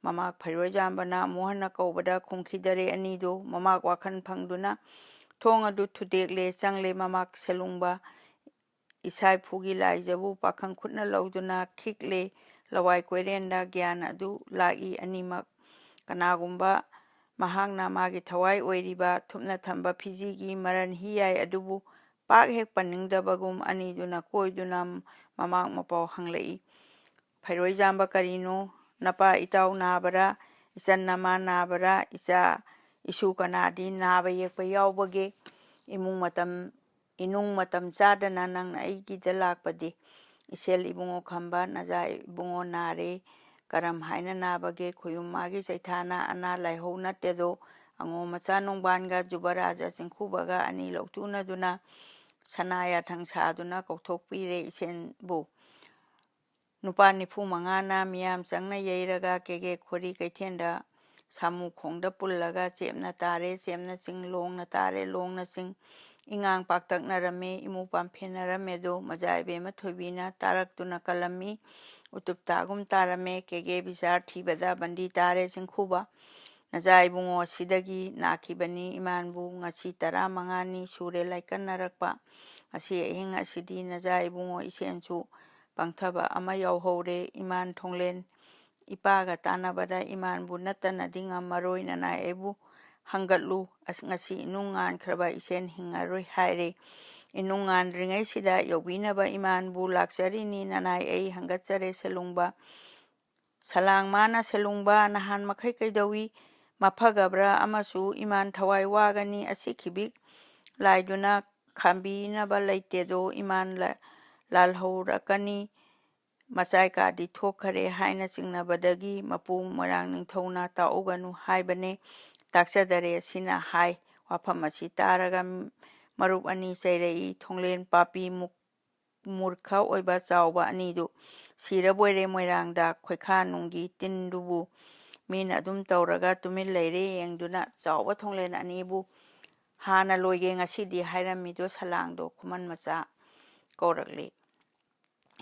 ꯃꯃꯥꯛ ꯐꯩꯔꯣꯏꯖꯥꯝꯕꯅ ꯑꯃꯨꯛ ꯍꯟꯅ ꯀꯧꯕꯗ ꯈꯨꯝꯈꯤꯗꯔꯦ ꯑꯅꯤꯗꯨ꯫ ꯃꯃꯥꯛ ꯋꯥꯈꯜ ꯐꯪꯗꯨꯅ ꯊꯣꯡ ꯑꯗꯨ ꯊꯨꯗꯦꯛꯂꯦ, ꯆꯪꯂꯦ꯫ ꯃꯃꯥꯛ ꯁꯦꯂꯨꯡꯕ ꯏꯁꯥꯏꯐꯨꯒꯤ ꯂꯥꯏꯖꯕꯨ ꯄꯥꯈꯪ ꯈꯨꯠꯅ ꯂꯧꯗꯨꯅ ꯈꯤꯛꯂꯦ꯫ ꯂꯋꯥꯏ ꯀꯣꯏꯔꯦꯟꯗ ꯒ꯭ꯌꯥꯟ ꯑꯗꯨ ꯂꯥꯛꯏ ꯑꯅꯤꯃꯛ꯫ ꯀꯅꯥꯒꯨꯝꯕ ꯃꯍꯥꯛꯅ ꯃꯥꯒꯤ ꯊꯋꯥꯏ ꯑꯣꯏꯔꯤꯕ ꯊꯨꯞꯅ ꯊꯝꯕ ꯐꯤꯖꯤꯒꯤ ꯃꯔꯟ ꯍꯤꯌꯥꯏ ꯑꯗꯨꯕꯨ ꯄꯥꯛ ꯍꯦꯛ ꯄꯟꯅꯤꯡꯗꯕꯒꯨꯝ ꯑꯅꯤꯗꯨꯅ ꯀꯣꯏꯗꯨꯅ ꯃꯃꯥꯛ ꯃꯄꯥꯎ ꯍꯪꯂꯛꯏ꯫ "ꯐꯩꯔꯣꯏꯖꯥꯝꯕ, ꯀꯔꯤꯅꯣ? ꯅꯄꯥ ꯏꯇꯥꯎ ꯅꯥꯕꯔꯥ? ꯏꯆꯟ ꯅꯃꯥ ꯅꯥꯕꯔꯥ? ꯏꯆꯥ ꯏꯁꯨ ꯀꯅꯥꯗꯤ ꯅꯥꯕ ꯌꯦꯛꯄ ꯌꯥꯎꯕꯒꯦ? ꯏꯃꯨꯡ ꯃꯇꯝ, ꯏꯅꯨꯡ ꯃꯇꯝ ꯆꯥꯗꯅ ꯅꯪꯅ ꯑꯩꯒꯤꯗ ꯂꯥꯛꯄꯗꯤ?" "ꯏꯁꯦꯜ ꯏꯕꯨꯡꯉꯣ ꯈꯝꯕ, ꯅꯖꯥ ꯏꯕꯨꯡꯉꯣ ꯅꯥꯔꯦ꯫ ꯀꯔꯝ ꯍꯥꯏꯅ ꯅꯥꯕꯒꯦ? ꯈꯣꯌꯨꯝ ꯃꯥꯒꯤ ꯆꯩꯊꯥꯅ ꯑꯅꯥ ꯂꯥꯏꯍꯧ ꯅꯠꯇꯦꯗꯣ꯫ ꯑꯉꯣꯝ ꯃꯆꯥ ꯅꯣꯡꯕꯥꯟꯒ ꯖꯨꯕꯔꯥꯖ ꯆꯤꯡꯈꯨꯕꯒ ꯑꯅꯤ ꯂꯧꯇꯨꯅꯗꯨꯅ ꯁꯅꯥ ꯌꯥꯊꯪ ꯁꯥꯗꯨꯅ ꯀꯧꯊꯣꯛꯄꯤꯔꯦ ꯏꯁꯦꯟꯕꯨ"꯫ ꯅꯨꯄꯥ ꯅꯤꯐꯨ ꯃꯉꯥꯅ ꯃꯤꯌꯥꯝ ꯆꯪꯅ ꯌꯩꯔꯒ ꯀꯦꯒꯦ ꯈꯣꯔꯤ ꯀꯩꯊꯦꯜꯗ ꯁꯥꯃꯨ ꯈꯣꯡꯗ ꯄꯨꯜꯂꯒ ꯆꯦꯞꯅ ꯇꯥꯔꯦ, ꯆꯦꯞꯅ ꯆꯤꯡ, ꯂꯣꯡꯅ ꯇꯥꯔꯦ, ꯂꯣꯡꯅ ꯆꯤꯡ, ꯏꯉꯥꯡ ꯄꯥꯛꯇꯛꯅꯔꯝꯃꯤ, ꯏꯃꯨ ꯄꯥꯝꯐꯦꯟꯅꯔꯝꯃꯦꯗꯣ ꯃꯖꯥ ꯏꯕꯦꯝꯃ ꯊꯣꯏꯕꯤꯅ ꯇꯥꯔꯛꯇꯨꯅ ꯀꯜꯂꯝꯃꯤ꯫ ꯎꯇꯨꯞ ꯇꯥꯒꯨꯝ ꯇꯥꯔꯝꯃꯦ, ꯀꯦꯒꯦ ꯕꯤꯆꯥꯔ ꯊꯤꯕꯗ ꯕꯟꯗꯤ ꯇꯥꯔꯦ ꯆꯤꯡꯈꯨꯕ꯫ ꯅꯖꯥ ꯏꯕꯨꯡꯉꯣ ꯑꯁꯤꯗꯒꯤ ꯅꯥꯈꯤꯕꯅꯤ ꯏꯃꯥꯟꯕꯨ꯫ ꯉꯁꯤ ꯇꯔꯥ ꯃꯉꯥꯅꯤ ꯁꯨꯔꯦ ꯂꯥꯏꯀꯠꯅꯔꯛꯄ꯫ ꯉꯁꯤ ꯑꯍꯤꯡ ꯑꯁꯤꯗꯤ ꯅꯖꯥ ꯏꯕꯨꯡꯉꯣ ꯏꯁꯦꯟꯁꯨ ꯄꯪꯊꯕ ꯑꯃ ꯌꯥꯎꯍꯧꯔꯦ꯫ ꯏꯃꯥꯟ ꯊꯣꯡꯂꯦꯟ ꯏꯄꯥꯒ ꯇꯥꯟꯅꯕꯗ ꯏꯃꯥꯟꯕꯨ ꯅꯠꯇꯅꯗꯤ ꯉꯝꯃꯔꯣꯏ, ꯅꯅꯥꯏ ꯑꯩꯕꯨ ꯍꯪꯒꯠꯂꯨ, ꯑꯁ, ꯉꯁꯤ ꯏꯅꯨꯡ ꯉꯥꯟꯈ꯭ꯔꯕ ꯏꯁꯦꯟ ꯍꯤꯡꯉꯔꯣꯏ ꯍꯥꯏꯔꯦ꯫ ꯏꯅꯨꯡ ꯉꯥꯟꯗ꯭ꯔꯤꯉꯩꯁꯤꯗ ꯌꯧꯕꯤꯅꯕ ꯏꯃꯥꯟꯕꯨ ꯂꯥꯛꯆꯔꯤꯅꯤ, ꯅꯅꯥꯏ ꯑꯩ ꯍꯪꯒꯠꯆꯔꯦ ꯁꯦꯂꯨꯡꯕ꯫ ꯁꯂꯥꯡ ꯃꯥꯅ ꯁꯦꯂꯨꯡꯕ ꯅꯍꯥꯟ ꯃꯈꯩ ꯀꯩꯗꯧꯏ? ꯃꯐꯒꯕ꯭ꯔꯥ ꯑꯃꯁꯨ ꯏꯃꯥꯟ ꯊꯋꯥꯏ ꯋꯥꯒꯅꯤ, ꯑꯁꯤ ꯈꯤꯕꯤꯛ ꯂꯥꯏꯗꯨꯅ ꯈꯥꯝꯕꯤꯅꯕ ꯂꯩꯇꯦꯗꯣ, ꯏꯃꯥꯟ ꯂꯥ-, ꯂꯥꯜꯍꯧꯔꯛꯀꯅꯤ꯫ ꯃꯆꯥꯏ ꯀꯥꯗꯤ ꯊꯣꯛꯈꯔꯦ ꯍꯥꯏꯅ ꯆꯤꯡꯅꯕꯗꯒꯤ ꯃꯄꯨ ꯃꯣꯏꯔꯥꯡ ꯅꯤꯡꯊꯧꯅ ꯇꯥꯛꯎꯒꯅꯨ ꯍꯥꯏꯕꯅꯦ꯫ ꯇꯥꯛꯆꯗꯔꯦ ꯑꯁꯤꯅ ꯍꯥꯏ꯫ ꯋꯥꯐꯝ ꯑꯁꯤ ꯇꯥꯔꯒ ꯃꯔꯨꯞ ꯑꯅꯤ ꯆꯩꯔꯛꯏ꯫ ꯊꯣꯡꯂꯦꯟ ꯄꯥꯄꯤ ꯃꯨꯛ-, ꯃꯨꯔꯈ ꯑꯣꯏꯕ ꯆꯥꯎꯕ ꯑꯅꯤꯗꯨ ꯁꯤꯔꯕꯣꯏꯔꯦ ꯃꯣꯏꯔꯥꯡꯗ ꯈꯣꯏꯈꯥ ꯅꯨꯡꯒꯤ ꯇꯤꯟꯗꯨꯕꯨ꯫ ꯃꯤꯅ ꯑꯗꯨꯝ ꯇꯧꯔꯒ ꯇꯨꯃꯤꯟ ꯂꯩꯔꯦ ꯌꯦꯡꯗꯨꯅ ꯆꯥꯎꯕ ꯊꯣꯡꯂꯦꯟ ꯑꯅꯤꯕꯨ꯫ ꯍꯥꯟꯅ ꯂꯣꯏꯒꯦ ꯉꯁꯤꯗꯤ ꯍꯥꯏꯔꯝꯃꯤꯗꯣ ꯁꯂꯥꯡꯗꯣ ꯈꯨꯃꯟ ꯃꯆꯥ ꯀꯧꯔꯛꯂꯤ꯫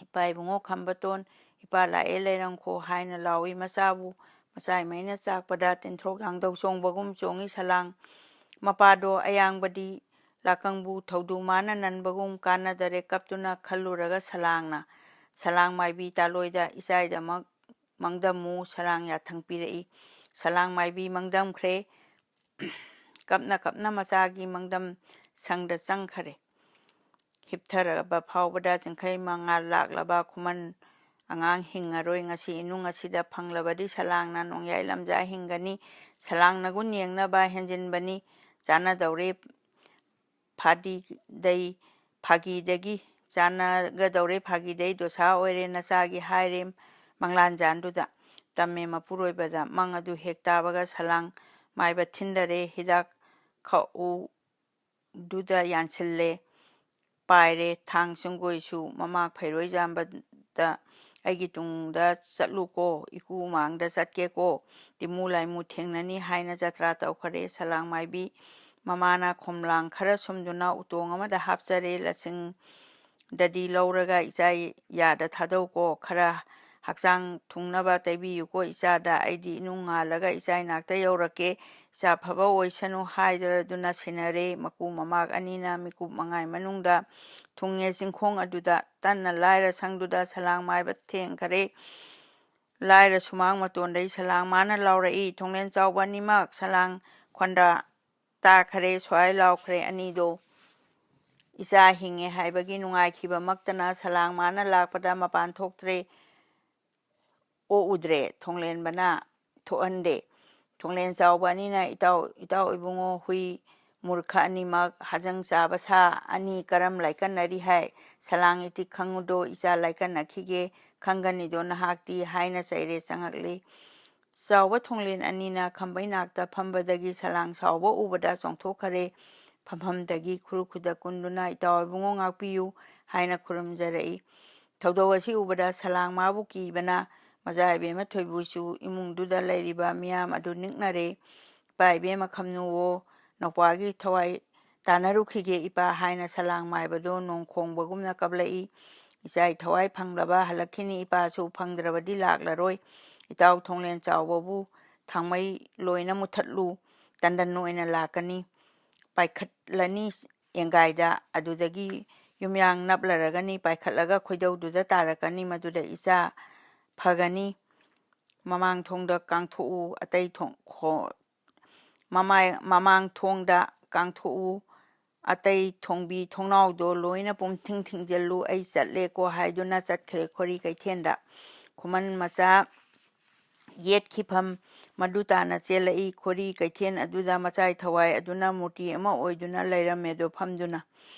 ꯏꯄꯥ ꯏꯕꯨꯡꯉꯣ ꯈꯝꯕꯇꯣꯟ, ꯏꯄꯥ ꯂꯥꯛꯑꯦ ꯂꯩꯔꯪꯈꯣ ꯍꯥꯏꯅ ꯂꯥꯎꯏ ꯃꯆꯥꯕꯨ꯫ ꯃꯆꯥꯏꯃꯩꯅ ꯆꯥꯛꯄꯗ ꯇꯤꯟꯊ꯭ꯔꯣꯛ ꯌꯥꯡꯗꯧ ꯆꯣꯡꯕꯒꯨꯝ ꯆꯣꯡꯏ ꯁꯂꯥꯡ꯫ ꯃꯄꯥꯗꯣ ꯑꯌꯥꯡꯕꯗꯤ ꯂꯥꯀꯪꯕꯨ ꯊꯧꯗꯨ ꯃꯥꯅ ꯅꯟꯕꯒꯨꯝ ꯀꯥꯟꯅꯗꯔꯦ ꯀꯞꯇꯨꯅ ꯈꯜꯂꯨꯔꯒ ꯁꯂꯥꯡꯅ꯫ ꯁꯂꯥꯡ ꯃꯥꯏꯕꯤ ꯇꯥꯂꯣꯏꯗ ꯏꯆꯥꯏꯗꯃꯛ ꯃꯪꯗꯝꯃꯨ ꯁꯂꯥꯡ ꯌꯥꯊꯪ ꯄꯤꯔꯛꯏ꯫ ꯁꯂꯥꯡ ꯃꯥꯏꯕꯤ ꯃꯪꯗꯝꯈ꯭ꯔꯦ꯫ ꯀꯞꯅ ꯀꯞꯅ ꯃꯆꯥꯒꯤ ꯃꯪꯗꯝ ꯁꯪꯗ ꯆꯪꯈꯔꯦ꯫ ꯍꯤꯞꯊꯔꯕ ꯐꯥꯎꯕꯗ ꯆꯤꯡꯈꯩ ꯃꯉꯥꯜ ꯂꯥꯛꯂꯕ ꯈꯨꯃꯟ ꯑꯉꯥꯡ ꯍꯤꯡꯉꯔꯣꯏ꯫ ꯉꯁꯤ ꯏꯅꯨꯡ ꯑꯁꯤꯗ ꯐꯪꯂꯕꯗꯤ ꯁꯂꯥꯡꯅ ꯅꯣꯡꯌꯥꯏ ꯂꯝꯖꯥ ꯍꯤꯡꯒꯅꯤ꯫ ꯁꯂꯥꯡ ꯅꯒꯨꯟ ꯌꯦꯡꯅꯕ ꯍꯦꯟꯖꯤꯟꯕꯅꯤ꯫ ꯆꯥꯟꯅꯗꯧꯔꯦ ꯐꯥꯗꯤꯗꯩ, ꯐꯥꯒꯤꯗꯒꯤ ꯆꯥꯟꯅꯒꯗꯧꯔꯦ ꯐꯥꯒꯤꯗꯩ ꯗꯣꯁꯥ ꯑꯣꯏꯔꯦ ꯅꯆꯥꯒꯤ ꯍꯥꯏꯔꯦ ꯃꯪꯂꯥꯟꯖꯥꯟꯗꯨꯗ꯫ ꯇꯝꯃꯦ ꯃꯄꯨꯔꯣꯏꯕꯗ ꯃꯪ ꯑꯗꯨ ꯍꯦꯛ ꯇꯥꯕꯒ ꯁꯂꯥꯡ ꯃꯥꯏꯕ ꯊꯤꯟꯗꯔꯦ꯫ ꯍꯤꯗꯥꯛ ꯈꯧꯗꯨꯗ ꯌꯥꯟꯁꯤꯜꯂꯦ꯫ ꯄꯥꯏꯔꯦ꯫ ꯊꯥꯡ ꯁꯪꯒꯣꯏꯁꯨ ꯃꯃꯥ ꯐꯩꯔꯣꯏ ꯌꯥꯝꯕꯗ ꯑꯩꯒꯤ ꯇꯨꯡꯗ ꯆꯠꯂꯨꯀꯣ, ꯏꯀꯨ ꯃꯥꯡꯗ ꯆꯠꯀꯦꯀꯣ, ꯇꯤꯃꯨ ꯂꯥꯏꯃꯨ ꯊꯦꯡꯅꯅꯤ" ꯍꯥꯏꯅ ꯖꯇ꯭ꯔꯥ ꯇꯧꯈꯔꯦ꯫ ꯁꯂꯥꯡ ꯃꯥꯏꯕꯤ ꯃꯃꯥꯅ ꯈꯣꯝꯂꯥꯡ ꯈꯔ ꯁꯨꯝꯗꯨꯅ ꯎꯇꯣꯡ ꯑꯃꯗ ꯍꯥꯞꯆꯔꯦ꯫ "ꯂꯁꯤꯡꯗꯗꯤ ꯂꯧꯔꯒ ꯏꯆꯥ ꯌꯥꯗ ꯊꯥꯗꯧꯀꯣ, ꯈꯔ ꯍꯛꯆꯥꯡ ꯊꯨꯡꯅꯕ ꯇꯩꯕꯤꯌꯨꯀꯣ ꯏꯆꯥꯗ꯫ ꯑꯩꯗꯤ ꯏꯅꯨꯡ ꯉꯥꯜꯂꯒ ꯏꯆꯥ ꯏꯅꯥꯛꯇ ꯌꯧꯔꯛꯀꯦ, ꯏꯆꯥ ꯐꯕ ꯑꯣꯏꯁꯅꯨ" ꯍꯥꯏꯗꯨꯅ ꯁꯤꯟꯅꯔꯦ꯫ ꯃꯀꯨ ꯃꯃꯥꯛ ꯑꯅꯤꯅ ꯃꯤꯀꯨꯞ ꯃꯉꯥꯒꯤ ꯃꯅꯨꯡꯗ ꯊꯨꯡꯉꯦ ꯆꯤꯡꯈꯣꯡ ꯑꯗꯨꯗ꯫ ꯇꯟꯅ ꯂꯥꯏꯔ ꯁꯪꯗꯨꯗ ꯁꯂꯥꯡ ꯃꯥꯏꯕ ꯊꯦꯡꯈꯔꯦ꯫ ꯂꯥꯏꯔ ꯁꯨꯃꯥꯡ ꯃꯇꯣꯟꯗꯩ ꯁꯂꯥꯡ ꯃꯥꯅ ꯂꯥꯎꯔꯛꯏ, "ꯊꯣꯡꯂꯦꯟ ꯆꯥꯎꯕ ꯑꯅꯤꯃꯛ ꯁꯂꯥꯡ ꯈꯣꯟꯗ ꯇꯥꯈꯔꯦ, ꯁ꯭ꯋꯥꯏ ꯂꯥꯎꯈ꯭ꯔꯦ ꯑꯅꯤꯗꯣ꯫ ꯏꯆꯥ ꯍꯤꯡꯉꯦ ꯍꯥꯏꯕꯒꯤ ꯅꯨꯡꯉꯥꯏꯈꯤꯕꯃꯛꯇꯅ ꯁꯂꯥꯡ ꯃꯥꯅ ꯂꯥꯛꯄꯗ ꯃꯄꯥꯟ ꯊꯣꯛꯇ꯭ꯔꯦ, ꯑꯣꯛꯎꯗ꯭ꯔꯦ, ꯊꯣꯡꯂꯦꯟꯕꯅ ꯊꯣꯛꯍꯟꯗꯦ꯫ ꯊꯣꯡꯂꯦꯟ ꯆꯥꯎꯕ ꯑꯅꯤꯅ ꯏꯇꯥꯎ, ꯏꯇꯥꯎ ꯏꯕꯨꯡꯉꯣ ꯍꯨꯏ ꯃꯨꯔꯈ ꯑꯅꯤꯃꯛ ꯍꯥꯖꯪ ꯆꯥꯕ ꯁꯥ ꯑꯅꯤ ꯀꯔꯝ ꯂꯥꯏꯀꯠꯅꯔꯤ ꯍꯥꯏ? ꯁꯂꯥꯡ ꯏꯇꯤꯛ ꯈꯪꯉꯨꯗꯣ ꯏꯆꯥ ꯂꯥꯏꯀꯠꯅꯈꯤꯒꯦ ꯈꯪꯒꯅꯤꯗꯣ ꯅꯍꯥꯛꯇꯤ" ꯍꯥꯏꯅ ꯆꯩꯔꯦ ꯆꯪꯉꯛꯂꯤ꯫ ꯆꯥꯎꯕ ꯊꯣꯡꯂꯦꯟ ꯑꯅꯤꯅ ꯈꯝꯕꯩ ꯅꯥꯛꯇ ꯐꯝꯕꯗꯒꯤ ꯁꯂꯥꯡ ꯆꯥꯎꯕ ꯎꯕꯗ ꯆꯣꯡꯊꯣꯛꯈꯔꯦ꯫ ꯐꯝꯐꯝꯗꯒꯤ ꯈꯨꯔꯨ ꯈꯨꯗ ꯀꯨꯟꯗꯨꯅ "ꯏꯇꯥꯎ ꯏꯕꯨꯡꯉꯣ ꯉꯥꯛꯄꯤꯌꯨ" ꯍꯥꯏꯅ ꯈꯨꯔꯨꯝꯖꯔꯛꯏ꯫ ꯊꯧꯗꯣꯛ ꯑꯁꯤ ꯎꯕꯗ ꯁꯂꯥꯡ ꯃꯥꯕꯨ ꯀꯤꯕꯅ ꯃꯆꯥ ꯏꯕꯦꯝꯃ ꯊꯣꯏꯕꯤꯁꯨ ꯏꯃꯨꯡꯗꯨꯗ ꯂꯩꯔꯤꯕ ꯃꯤꯌꯥꯝ ꯑꯗꯨ ꯅꯤꯛꯅꯔꯦ꯫ "ꯏꯄꯥ ꯏꯕꯦꯝꯃ ꯈꯝꯅꯨꯋꯣ, ꯅꯧꯄꯥꯒꯤ ꯊꯋꯥꯏ ꯇꯥꯟꯅꯔꯨꯈꯤꯒꯦ ꯏꯄꯥ" ꯍꯥꯏꯅ ꯁꯂꯥꯡ ꯃꯥꯏꯕꯗꯨ ꯅꯣꯡ ꯈꯣꯡꯕꯒꯨꯝꯅ ꯀꯞꯂꯛꯏ꯫ "ꯏꯆꯥ ꯊꯋꯥꯏ ꯐꯪꯂꯕ ꯍꯜꯂꯛꯈꯤꯅꯤ, ꯏꯄꯥꯁꯨ ꯐꯪꯗ꯭ꯔꯕꯗꯤ ꯂꯥꯛꯂꯔꯣꯏ꯫ ꯏꯇꯥꯎ ꯊꯣꯡꯂꯦꯟ ꯆꯥꯎꯕꯕꯨ ꯊꯥꯡꯃꯩ ꯂꯣꯏꯅ ꯃꯨꯊꯠꯂꯨ, ꯇꯟꯗꯟ ꯑꯣꯏꯅ ꯂꯥꯛꯀꯅꯤ, ꯄꯥꯏꯈꯠꯂꯅꯤ ꯌꯦꯡꯒꯥꯏꯗ, ꯑꯗꯨꯗꯒꯤ ꯌꯨꯝꯌꯥꯡ ꯅꯞꯂꯔꯒꯅꯤ, ꯄꯥꯏꯈꯠꯂꯒ ꯈꯣꯏꯗꯧꯗꯨꯗ ꯇꯥꯔꯛꯀꯅꯤ, ꯃꯗꯨꯗ ꯏꯆꯥ ꯐꯒꯅꯤ꯫ ꯃꯃꯥꯡ ꯊꯣꯡꯗ ꯀꯥꯡꯊꯣꯛꯎ, ꯑꯇꯩ ꯊꯣꯡ-, ꯈꯣ-, ꯃꯃꯥꯏ-, ꯃꯃꯥꯡ ꯊꯣꯡꯗ ꯀꯥꯡꯊꯣꯛꯎ, ꯑꯇꯩ ꯊꯣꯡꯕꯤ ꯊꯣꯡꯅꯥꯎꯗꯣ ꯂꯣꯏꯅ ꯄꯨꯝꯊꯤꯡ ꯊꯤꯡꯖꯤꯜꯂꯨ, ꯑꯩ ꯆꯠꯂꯦꯀꯣ" ꯍꯥꯏꯗꯨꯅ ꯆꯠꯈ꯭ꯔꯦ ꯈꯣꯔꯤ ꯀꯩꯊꯦꯜꯗ꯫ ꯈꯨꯃꯟ ꯃꯆꯥ ꯌꯦꯠꯈꯤꯐꯝ ꯃꯗꯨ ꯇꯥꯅ ꯆꯦꯜꯂꯛꯏ꯫ ꯈꯣꯔꯤ ꯀꯩꯊꯦꯜ ꯑꯗꯨꯗ ꯃꯆꯥꯏ ꯊꯋꯥꯏ ꯑꯗꯨꯅ ꯃꯨꯔꯇꯤ ꯑꯃ ꯑꯣꯏꯗꯨꯅ ꯂꯩꯔꯝꯃꯦꯗꯣ ꯐꯝꯗꯨꯅ꯫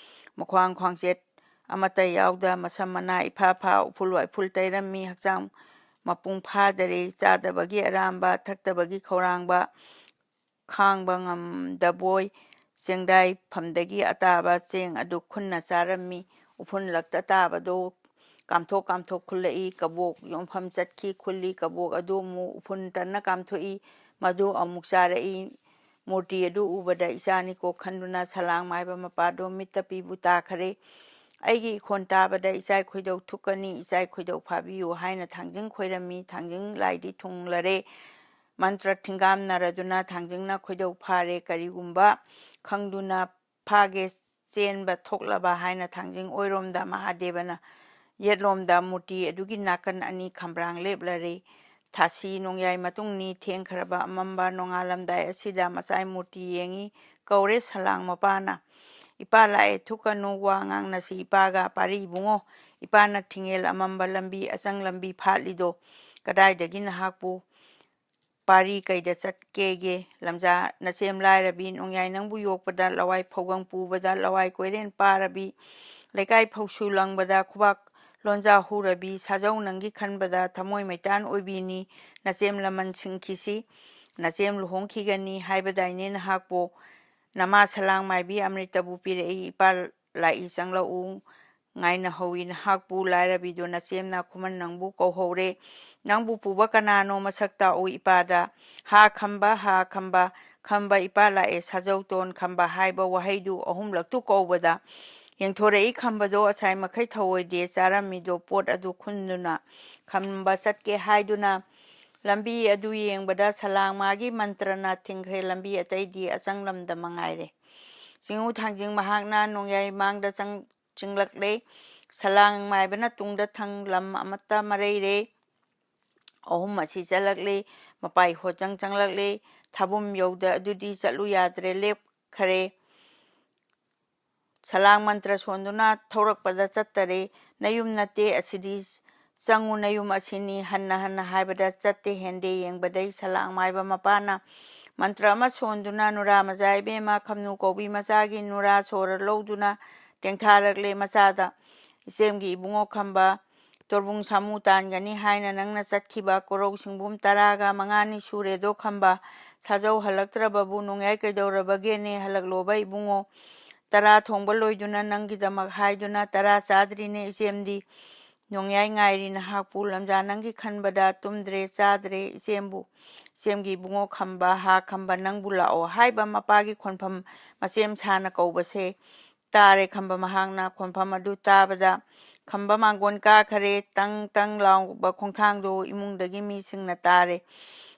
ꯃꯈ꯭ꯋꯥꯡ ꯈ꯭ꯋꯥꯡꯆꯦꯠ ꯑꯃꯠꯇ ꯌꯥꯎꯗ, ꯃꯁꯝ ꯃꯅꯥ ꯏꯐꯥ ꯐꯥ, ꯎꯐꯨꯜ ꯋꯥꯏꯐꯨꯜ ꯇꯩꯔꯝꯃꯤ꯫ ꯍꯛꯆꯥꯡ ꯃꯄꯨꯡ ꯐꯥꯗꯔꯦ꯫ ꯆꯥꯗꯕꯒꯤ ꯑꯔꯥꯝꯕ, ꯊꯛꯇꯕꯒꯤ ꯈꯧꯔꯥꯡꯕ, ꯈꯥꯡꯕ ꯉꯝꯗꯕꯣꯏ ꯆꯦꯡꯗꯥꯏꯐꯝꯗꯒꯤ ꯑꯇꯥꯕ ꯆꯦꯡ ꯑꯗꯨ ꯈꯨꯟꯅ ꯆꯥꯔꯝꯃꯤ꯫ ꯎꯐꯨꯜ ꯂꯛꯇ ꯇꯥꯕꯗꯨ ꯀꯥꯝꯊꯣꯛ ꯀꯥꯝꯊꯣꯛ ꯈꯨꯜꯂꯛꯏ꯫ ꯀꯕꯣꯛ ꯌꯣꯟꯐꯝ ꯆꯠꯈꯤ꯫ ꯈꯨꯜꯂꯤ꯫ ꯀꯕꯣꯛ ꯑꯗꯨ ꯑꯃꯨꯛ ꯎꯐꯨꯟ ꯇꯟꯅ ꯀꯥꯝꯊꯣꯛꯏ꯫ ꯃꯗꯨ ꯑꯃꯨꯛ ꯆꯥꯔꯛꯏ꯫ ꯃꯨꯔꯇꯤ ꯑꯗꯨ ꯎꯕꯗ ꯏꯆꯥꯅꯤꯀꯣ ꯈꯟꯗꯨꯅ ꯁꯂꯥꯡ ꯃꯥꯏꯕ ꯃꯄꯥꯗꯣ ꯃꯤꯠꯇ ꯄꯤꯕꯨ ꯇꯥꯈꯔꯦ꯫ ꯑꯩꯒꯤ ꯏꯈꯣꯟ ꯇꯥꯕꯗ ꯏꯆꯥꯏ ꯈꯣꯏꯗꯧ ꯊꯨꯛꯀꯅꯤ, ꯏꯆꯥꯏ ꯈꯣꯏꯗꯧ ꯐꯥꯕꯤꯌꯨ ꯍꯥꯏꯅ ꯊꯥꯡꯖꯤꯡ ꯈꯣꯏꯔꯝꯃꯤ꯫ ꯊꯥꯡꯖꯤꯡ ꯂꯥꯏꯗꯤ ꯊꯨꯡꯂꯔꯦ꯫ ꯃꯟꯇ꯭ꯔ ꯊꯤꯡꯒꯥꯝꯅꯔꯗꯨꯅ ꯊꯥꯡꯖꯤꯡꯅ ꯈꯣꯏꯗꯧ ꯐꯥꯔꯦ꯫ ꯀꯔꯤꯒꯨꯝꯕ ꯈꯪꯗꯨꯅ ꯐꯥꯒꯦ ꯆꯦꯟꯕ ꯊꯣꯛꯂꯕ ꯍꯥꯏꯅ ꯊꯥꯡꯖꯤꯡ ꯑꯣꯏꯔꯣꯝꯗ ꯃꯍꯥꯗꯦꯕꯅ ꯌꯦꯠꯂꯣꯝꯗ ꯃꯨꯔꯇꯤ ꯑꯗꯨꯒꯤ ꯅꯥꯀꯟ ꯑꯅꯤ ꯈꯝꯕ꯭ꯔꯥꯡ ꯂꯦꯞꯂꯔꯦ꯫ ꯊꯥꯁꯤ ꯅꯣꯡꯌꯥꯏ ꯃꯇꯨꯡꯅꯤ꯫ ꯊꯦꯡꯈ꯭ꯔꯕ ꯑꯃꯝꯕ ꯅꯣꯡꯉꯥꯜꯂꯝꯗꯥꯏ ꯑꯁꯤꯗ ꯃꯆꯥꯏ ꯃꯨꯔꯇꯤ ꯌꯦꯡꯉꯤ꯫ ꯀꯧꯔꯦ ꯁꯂꯥꯡ ꯃꯄꯥꯅ, "ꯏꯄꯥ ꯂꯥꯛꯑꯦ, ꯊꯨꯛꯀꯅꯨ, ꯋꯥ ꯉꯥꯡꯅꯁꯤ ꯏꯄꯥꯒ꯫ ꯄꯥꯔꯤ ꯏꯕꯨꯡꯉꯣ, ꯏꯄꯥꯅ ꯊꯤꯡꯉꯦꯜ ꯑꯃꯝꯕ ꯂꯝꯕꯤ, ꯑꯆꯪ ꯂꯝꯕꯤ ꯐꯥꯠꯂꯤꯗꯣ ꯀꯗꯥꯏꯗꯒꯤ ꯅꯍꯥꯛꯄꯨ?" ꯄꯥꯔꯤ ꯀꯩꯗ ꯆꯠꯀꯦꯒꯦ? ꯂꯝꯖꯥ ꯅꯆꯦꯝ ꯂꯥꯏꯔꯕꯤ, ꯅꯣꯡꯌꯥꯏ ꯅꯪꯕꯨ ꯌꯣꯛꯄꯗ ꯂꯋꯥꯏ ꯐꯧꯒꯪ ꯄꯨꯕꯗ ꯂꯋꯥꯏ ꯀꯣꯏꯔꯦꯟ ꯄꯥꯔꯕꯤ, ꯂꯩꯀꯥꯏ ꯐꯧꯁꯨ ꯂꯪꯕꯗ ꯈꯨꯕꯥꯛ ꯂꯣꯟꯖꯥ ꯍꯨꯔꯕꯤ, ꯁꯥꯖꯧ ꯅꯪꯒꯤ ꯈꯟꯕꯗ ꯊꯃꯣꯏ ꯃꯩꯇꯥꯟ ꯑꯣꯏꯕꯤꯅꯤ꯫ ꯅꯆꯦꯝ ꯂꯃꯟ ꯁꯤꯡꯈꯤꯁꯤ, ꯅꯆꯦꯝ ꯂꯨꯍꯣꯡꯈꯤꯒꯅꯤ ꯍꯥꯏꯕꯗꯥꯏꯅꯦ ꯅꯍꯥꯛꯄꯨ? ꯅꯃꯥ ꯁꯂꯥꯡ ꯃꯥꯏꯕꯤ ꯑꯃ꯭ꯔꯤꯇꯕꯨ ꯄꯤꯔꯛꯏ, ꯏꯄꯥ ꯂꯥꯛꯏ ꯆꯪꯂꯛꯎ ꯉꯥꯏꯅꯍꯧꯏ꯫ ꯅꯍꯥꯛꯄꯨ ꯂꯥꯏꯔꯕꯤꯗꯣ ꯅꯆꯦꯝꯅ ꯈꯨꯃꯟ ꯅꯪꯕꯨ ꯀꯧꯍꯧꯔꯦ꯫ ꯅꯪꯕꯨ ꯄꯨꯕ ꯀꯅꯥꯅꯣ ꯃꯁꯛ ꯇꯥꯛꯎ ꯏꯄꯥꯗ꯫ "ꯍꯥ ꯈꯝꯕ, ꯍꯥ ꯈꯝꯕ, ꯈꯝꯕ ꯏꯄꯥ ꯂꯥꯛꯑꯦ ꯁꯥꯖꯧ ꯇꯣꯟ ꯈꯝꯕ" ꯍꯥꯏꯕ ꯋꯥꯍꯩꯗꯨ ꯑꯍꯨꯝꯂꯛꯇꯨ ꯀꯧꯕꯗ ꯌꯦꯡꯊꯣꯔꯛꯏ ꯈꯝꯕꯗꯣ ꯉꯁꯥꯏ ꯃꯈꯩ ꯊꯧꯑꯣꯏꯗꯦ ꯆꯥꯔꯝꯃꯤꯗꯣ ꯄꯣꯠ ꯑꯗꯨ ꯈꯨꯟꯗꯨꯅ꯫ ꯈꯝꯕ ꯆꯠꯀꯦ ꯍꯥꯏꯗꯨꯅ ꯂꯝꯕꯤ ꯑꯗꯨ ꯌꯦꯡꯕꯗ ꯁꯂꯥꯡ ꯃꯥꯒꯤ ꯃꯟꯇ꯭ꯔꯅ ꯊꯤꯡꯈ꯭ꯔꯦ꯫ ꯂꯝꯕꯤ ꯑꯇꯩꯗꯤ ꯑꯆꯪꯂꯝꯗ ꯃꯉꯥꯏꯔꯦ꯫ ꯆꯤꯡꯉꯨ ꯊꯥꯡꯖꯤꯡ ꯃꯍꯥꯛꯅ ꯅꯣꯡꯌꯥꯏ ꯃꯥꯡꯗ ꯆꯪ-, ꯆꯤꯡꯂꯛꯂꯦ꯫ ꯁꯂꯥꯡ ꯃꯥꯏꯕꯅ ꯇꯨꯡꯗ ꯊꯪ ꯂꯝ ꯑꯃꯠꯇ ꯃꯔꯩꯔꯦ꯫ ꯑꯍꯨꯝ ꯑꯁꯤ ꯆꯠꯂꯛꯂꯦ꯫ ꯃꯄꯥꯏ ꯍꯣꯆꯪ ꯆꯪꯂꯛꯂꯦ꯫ ꯊꯥꯕꯨꯝ ꯌꯧꯗ ꯑꯗꯨꯗꯤ ꯆꯠꯂꯨ ꯌꯥꯗ꯭ꯔꯦ, ꯂꯦꯞꯈꯔꯦ꯫ ꯁꯂꯥꯡ ꯃꯟꯇ꯭ꯔ ꯁꯣꯟꯗꯨꯅ ꯊꯧꯔꯛꯄꯗ ꯆꯠꯇꯔꯦ꯫ "ꯅꯌꯨꯝ ꯅꯠꯇꯦ ꯑꯁꯤꯗꯤ, ꯆꯪꯉꯨ ꯅꯌꯨꯝ ꯑꯁꯤꯅꯤ" ꯍꯟꯅ ꯍꯟꯅ ꯍꯥꯏꯕꯗ ꯆꯠꯇꯦ꯫ ꯍꯦꯟꯗꯦ ꯌꯦꯡꯕꯗꯩ ꯁꯂꯥꯡ ꯃꯥꯏꯕ ꯃꯄꯥꯅ ꯃꯟꯇ꯭ꯔ ꯑꯃ ꯁꯣꯟꯗꯨꯅ, "ꯅꯨꯔꯥ ꯃꯆꯥ ꯏꯕꯦꯝꯃ, ꯈꯝꯅꯨ ꯀꯧꯕꯤ ꯃꯆꯥꯒꯤ ꯅꯨꯔꯥ ꯁꯣꯔ ꯂꯧꯗꯨꯅ ꯇꯦꯡꯊꯥꯔꯛꯂꯦ ꯃꯆꯥꯗ꯫ ꯏꯆꯦꯝꯒꯤ ꯏꯕꯨꯡꯉꯣ ꯈꯝꯕ, ꯇꯣꯔꯕꯨꯡ ꯁꯥꯃꯨ ꯇꯥꯟꯒꯅꯤ ꯍꯥꯏꯅ ꯅꯪꯅ ꯆꯠꯈꯤꯕ ꯀꯣꯔꯧ ꯁꯤꯡꯕꯨꯝ ꯇꯔꯥꯒ ꯃꯉꯥꯅꯤ ꯁꯨꯔꯦꯗꯣ ꯈꯝꯕ꯫ ꯁꯥꯖꯧ ꯍꯜꯂꯛꯇ꯭ꯔꯕꯕꯨ ꯅꯣꯡꯌꯥꯏ ꯀꯩꯗꯧꯔꯕꯒꯦꯅꯦ? ꯍꯜꯂꯛꯂꯣꯕ ꯏꯕꯨꯡꯉꯣ꯫ ꯇꯔꯥ ꯊꯣꯡꯕ ꯂꯣꯏꯗꯨꯅ ꯅꯪꯒꯤꯗꯃꯛ ꯍꯥꯏꯗꯨꯅ ꯇꯔꯥ ꯆꯥꯗ꯭ꯔꯤꯅꯦ ꯏꯆꯦꯝꯗꯤ꯫ ꯅꯣꯡꯌꯥꯏ ꯉꯥꯏꯔꯤ ꯅꯍꯥꯛꯄꯨ, ꯂꯝꯖꯥ ꯅꯪꯒꯤ ꯈꯟꯕꯗ ꯇꯨꯝꯗ꯭ꯔꯦ ꯆꯥꯗ꯭ꯔꯦ ꯏꯆꯦꯝꯕꯨ, ꯏꯆꯦꯝꯒꯤ ꯏꯕꯨꯡꯉꯣ ꯈꯝꯕ, ꯍꯥ ꯈꯝꯕ ꯅꯪꯕꯨ ꯂꯥꯛꯑꯣ" ꯍꯥꯏꯕ ꯃꯄꯥꯒꯤ ꯈꯣꯟꯐꯝ ꯃꯆꯦꯝ ꯁꯥꯅ ꯀꯧꯕꯁꯦ ꯇꯥꯔꯦ꯫ ꯈꯝꯕ ꯃꯍꯥꯛꯅ ꯈꯣꯟꯐꯝ ꯑꯗꯨ ꯇꯥꯕꯗ ꯈꯝꯕ ꯃꯥꯡꯒꯣꯟ ꯀꯥꯈꯔꯦ꯫ ꯇꯪ ꯇꯪ ꯂꯥꯎꯕ ꯈꯣꯡꯊꯥꯡꯗꯨ ꯏꯃꯨꯡꯗꯒꯤ ꯃꯤꯁꯤꯡꯅ ꯇꯥꯔꯦ꯫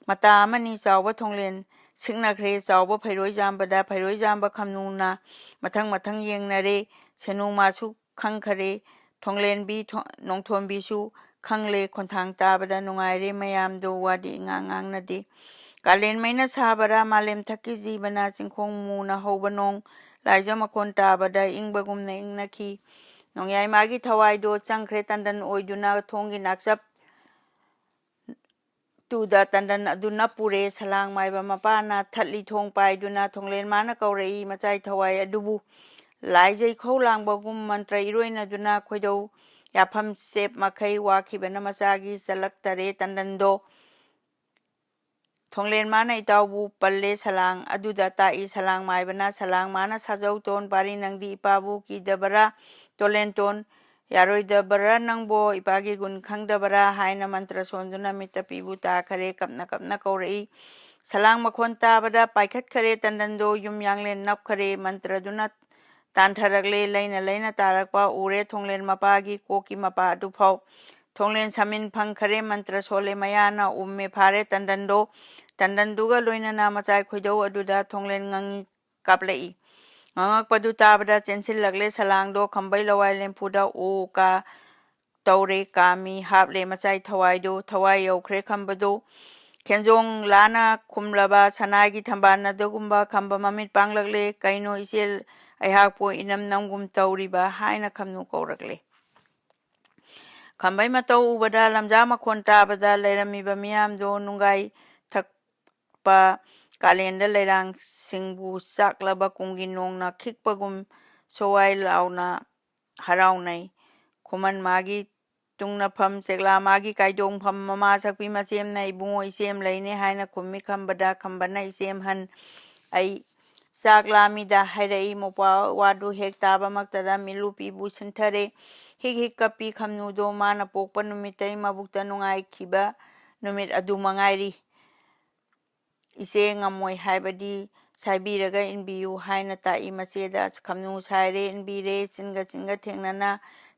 ꯃꯇꯥ ꯑꯃꯅꯤ ꯆꯥꯎꯕ ꯊꯣꯡꯂꯦꯟ ꯁꯤꯛꯅꯈ꯭ꯔꯦ꯫ ꯆꯥꯎꯕ ꯐꯩꯔꯣꯏ ꯌꯥꯝꯕꯗ ꯐꯩꯔꯣꯏ ꯌꯥꯝꯕ ꯈꯝꯅꯨꯅ ꯃꯊꯪ ꯃꯊꯪ ꯌꯦꯡꯅꯔꯦ꯫ ꯁꯦꯅꯨ ꯃꯥꯁꯨ ꯈꯪꯈꯔꯦ꯫ ꯊꯣꯡꯂꯦꯟꯕꯤ, ꯊꯣ-, ꯅꯣꯡꯊꯣꯝꯕꯤꯁꯨ ꯈꯪꯂꯦ꯫ ꯈꯣꯟꯊꯥꯡ ꯇꯥꯕꯗ ꯅꯨꯡꯉꯥꯏꯔꯦ ꯃꯌꯥꯝꯗꯣ, ꯋꯥꯗꯤ ꯏꯉꯥꯡ ꯉꯥꯡꯅꯗꯦ꯫ ꯀꯥꯂꯦꯟ ꯃꯩꯅ ꯁꯥꯕꯔꯥ, ꯃꯥꯂꯦꯝ ꯊꯛꯀꯤ ꯖꯤꯕꯅ ꯆꯤꯡꯈꯣꯡ ꯃꯨꯅ ꯍꯧꯕ ꯅꯣꯡ, ꯂꯥꯏꯖ ꯃꯈꯣꯟ ꯇꯥꯕꯗ ꯏꯪꯕꯒꯨꯝꯅ ꯏꯪꯅꯈꯤ꯫ ꯅꯣꯡꯌꯥꯏ ꯃꯥꯒꯤ ꯊꯋꯥꯏꯗꯣ ꯆꯪꯈ꯭ꯔꯦ꯫ ꯇꯟꯗꯟ ꯑꯣꯏꯗꯨꯅ ꯊꯣꯡꯒꯤ ꯅꯥꯛꯆꯞ ꯇꯨꯗ ꯇꯟꯗꯟ ꯑꯗꯨ ꯅꯞꯄꯨꯔꯦ꯫ ꯁꯂꯥꯡ ꯃꯥꯏꯕ ꯃꯄꯥꯅ ꯊꯠꯂꯤ ꯊꯣꯡ ꯄꯥꯏꯗꯨꯅ ꯊꯣꯡꯂꯦꯟ ꯃꯥꯅ ꯀꯧꯔꯛꯏ ꯃꯆꯥꯏ ꯊꯋꯥꯏ ꯑꯗꯨꯕꯨ꯫ ꯂꯥꯏꯖꯩ ꯈꯧ ꯂꯥꯡꯕꯒꯨꯝ ꯃꯟꯇ꯭ꯔ ꯏꯔꯣꯏꯅꯗꯨꯅ ꯈꯣꯏꯗꯧ ꯌꯥꯐꯝ ꯆꯦꯞ ꯃꯈꯩ ꯋꯥꯈꯤꯕꯅ ꯃꯆꯥꯒꯤ ꯆꯠꯂꯛꯇꯔꯦ ꯇꯟꯗꯟꯗꯣ꯫ ꯊꯣꯡꯂꯦꯟ ꯃꯥꯅ ꯏꯇꯥꯎꯕꯨ ꯄꯜꯂꯦ ꯁꯂꯥꯡ ꯑꯗꯨꯗ ꯇꯥꯛꯏ꯫ ꯁꯂꯥꯡ ꯃꯥꯏꯕꯅ ꯁꯂꯥꯡ ꯃꯥꯅ ꯁꯥꯖꯧ ꯇꯣꯟ ꯄꯥꯔꯤ ꯅꯪꯗꯤ ꯏꯄꯥꯕꯨ ꯀꯤꯗꯕꯔꯥ? ꯇꯣꯂꯦꯟ ꯇꯣꯟ ꯌꯥꯔꯣꯏꯗꯕꯔꯥ ꯅꯪꯕꯣ? ꯏꯄꯥꯒꯤ ꯒꯨꯟ ꯈꯪꯗꯕꯔꯥ? ꯍꯥꯏꯅ ꯃꯟꯇ꯭ꯔ ꯁꯣꯟꯗꯨꯅ ꯃꯤꯠꯇ ꯄꯤꯕꯨ ꯇꯥꯈꯔꯦ꯫ ꯀꯞꯅ ꯀꯞꯅ ꯀꯧꯔꯛꯏ꯫ ꯁꯂꯥꯡ ꯃꯈꯣꯟ ꯇꯥꯕꯗ ꯄꯥꯏꯈꯠꯈꯔꯦ ꯇꯟꯗꯟꯗꯣ꯫ ꯌꯨꯝ ꯌꯥꯡꯂꯦꯟ ꯅꯞꯈꯔꯦ꯫ ꯃꯟꯇ꯭ꯔꯗꯨꯅ ꯇꯥꯟꯊꯔꯛꯂꯦ꯫ ꯂꯩꯅ ꯂꯩꯅ ꯇꯥꯔꯛꯄ ꯎꯔꯦ ꯊꯣꯡꯂꯦꯟ ꯃꯄꯥꯒꯤ ꯀꯣꯛꯀꯤ ꯃꯄꯥ ꯑꯗꯨꯐꯥꯎ꯫ ꯊꯣꯡꯂꯦꯟ ꯁꯃꯤꯟ ꯐꯪꯈꯔꯦ꯫ ꯃꯟꯇ꯭ꯔ ꯁꯣꯜꯂꯦ꯫ ꯃꯌꯥꯅ ꯎꯝꯃꯦ ꯐꯥꯔꯦ ꯇꯟꯗꯟꯗꯣ꯫ ꯇꯟꯗꯟꯗꯨꯒ ꯂꯣꯏꯅꯅ ꯃꯆꯥꯏ ꯈꯣꯏꯗꯧ ꯑꯗꯨꯗ ꯊꯣꯡꯂꯦꯟ ꯉꯪꯉꯤ ꯀꯥꯞꯂꯛꯏ꯫ ꯉꯥꯡꯉꯛꯄꯗꯨ ꯇꯥꯕꯗ ꯆꯦꯟꯁꯤꯜꯂꯛꯂꯦ ꯁꯂꯥꯡꯗꯣ꯫ ꯈꯝꯕꯩ ꯂꯋꯥꯏ ꯂꯦꯝꯐꯨꯗ ꯑꯣ ꯀꯥ ꯇꯧꯔꯦ꯫ ꯀꯥꯝꯃꯤ ꯍꯥꯞꯂꯦ ꯃꯆꯥꯏ ꯊꯋꯥꯏꯗꯣ꯫ ꯊꯋꯥꯏ ꯌꯧꯈ꯭ꯔꯦ ꯈꯝꯕꯗꯣ꯫ ꯈꯦꯟꯖꯣꯡ ꯂꯥꯅ ꯈꯨꯝꯂꯕ ꯁꯅꯥꯒꯤ ꯊꯝꯕꯥꯜ ꯑꯗꯨꯒꯨꯝꯕ ꯈꯝꯕ ꯃꯃꯤꯠ ꯄꯥꯡꯂꯛꯂꯦ꯫ "ꯀꯩꯅꯣ ꯏꯆꯦ, ꯑꯩꯍꯥꯛꯄꯨ ꯏꯅꯝ ꯅꯝꯒꯨꯝ ꯇꯧꯔꯤꯕ?" ꯍꯥꯏꯅ ꯈꯝꯅꯨ ꯀꯧꯔꯛꯂꯦ꯫ ꯈꯝꯕꯩ ꯃꯇꯧ ꯎꯕꯗ ꯂꯝꯖꯥ ꯃꯈꯣꯟ ꯇꯥꯕꯗ ꯂꯩꯔꯝꯃꯤꯕ ꯃꯤꯌꯥꯝꯗꯣ ꯅꯨꯡꯒꯥꯏ ꯊꯛꯄ ꯀꯥꯂꯦꯟꯗ ꯂꯩꯔꯥꯡꯁꯤꯡꯕꯨ ꯆꯥꯛꯂꯕ ꯀꯨꯝꯒꯤ ꯅꯣꯡꯅ ꯈꯤꯛꯄꯒꯨꯝ ꯁꯣꯋꯥꯏ ꯂꯥꯎꯅ ꯍꯔꯥꯎꯅꯩ꯫ ꯈꯨꯃꯟ ꯃꯥꯒꯤ ꯇꯨꯡꯅꯐꯝ, ꯆꯦꯛꯂꯥ ꯃꯥꯒꯤ ꯀꯥꯏꯗꯣꯡꯐꯝ, ꯃꯃꯥ ꯁꯛꯄꯤ ꯃꯆꯦꯝꯅ "ꯏꯕꯨꯡꯉꯣ ꯏꯆꯦꯝ ꯂꯩꯅꯦ" ꯍꯥꯏꯅ ꯈꯨꯝꯃꯤ ꯈꯝꯕꯗ꯫ ꯈꯝꯕꯅ "ꯏꯆꯦꯝꯍꯟ, ꯑꯩ ꯆꯥꯛ ꯂꯥꯝꯃꯤꯗ" ꯍꯥꯏꯔꯛꯏ꯫ ꯃꯧꯄ꯭ꯋꯥ ꯋꯥꯗꯨ ꯍꯦꯛ ꯇꯥꯕꯃꯛꯇꯗ ꯃꯤꯠꯂꯨꯄꯤꯕꯨ ꯁꯤꯟꯊꯔꯦ꯫ ꯍꯤꯛ ꯍꯤꯛ ꯀꯞꯄꯤ ꯈꯝꯅꯨꯗꯣ ꯃꯥꯅ ꯄꯣꯛꯄ ꯅꯨꯃꯤꯠꯇꯩ ꯃꯕꯨꯛꯇ ꯅꯨꯡꯉꯥꯏꯈꯤꯕ ꯅꯨꯃꯤꯠ ꯑꯗꯨ ꯃꯉꯥꯏꯔꯤ꯫ ꯏꯆꯦ ꯉꯝꯃꯣꯏ ꯍꯥꯏꯕꯗꯤ ꯁꯥꯏꯕꯤꯔꯒ ꯏꯟꯕꯤꯌꯨ ꯍꯥꯏꯅ ꯇꯥꯛꯏ꯫ ꯃꯆꯦꯗ ꯈꯝꯅꯨ ꯁꯥꯏꯔꯦ, ꯏꯟꯕꯤꯔꯦ, ꯆꯤꯟꯒ ꯆꯤꯟꯒ ꯊꯦꯡꯅꯅ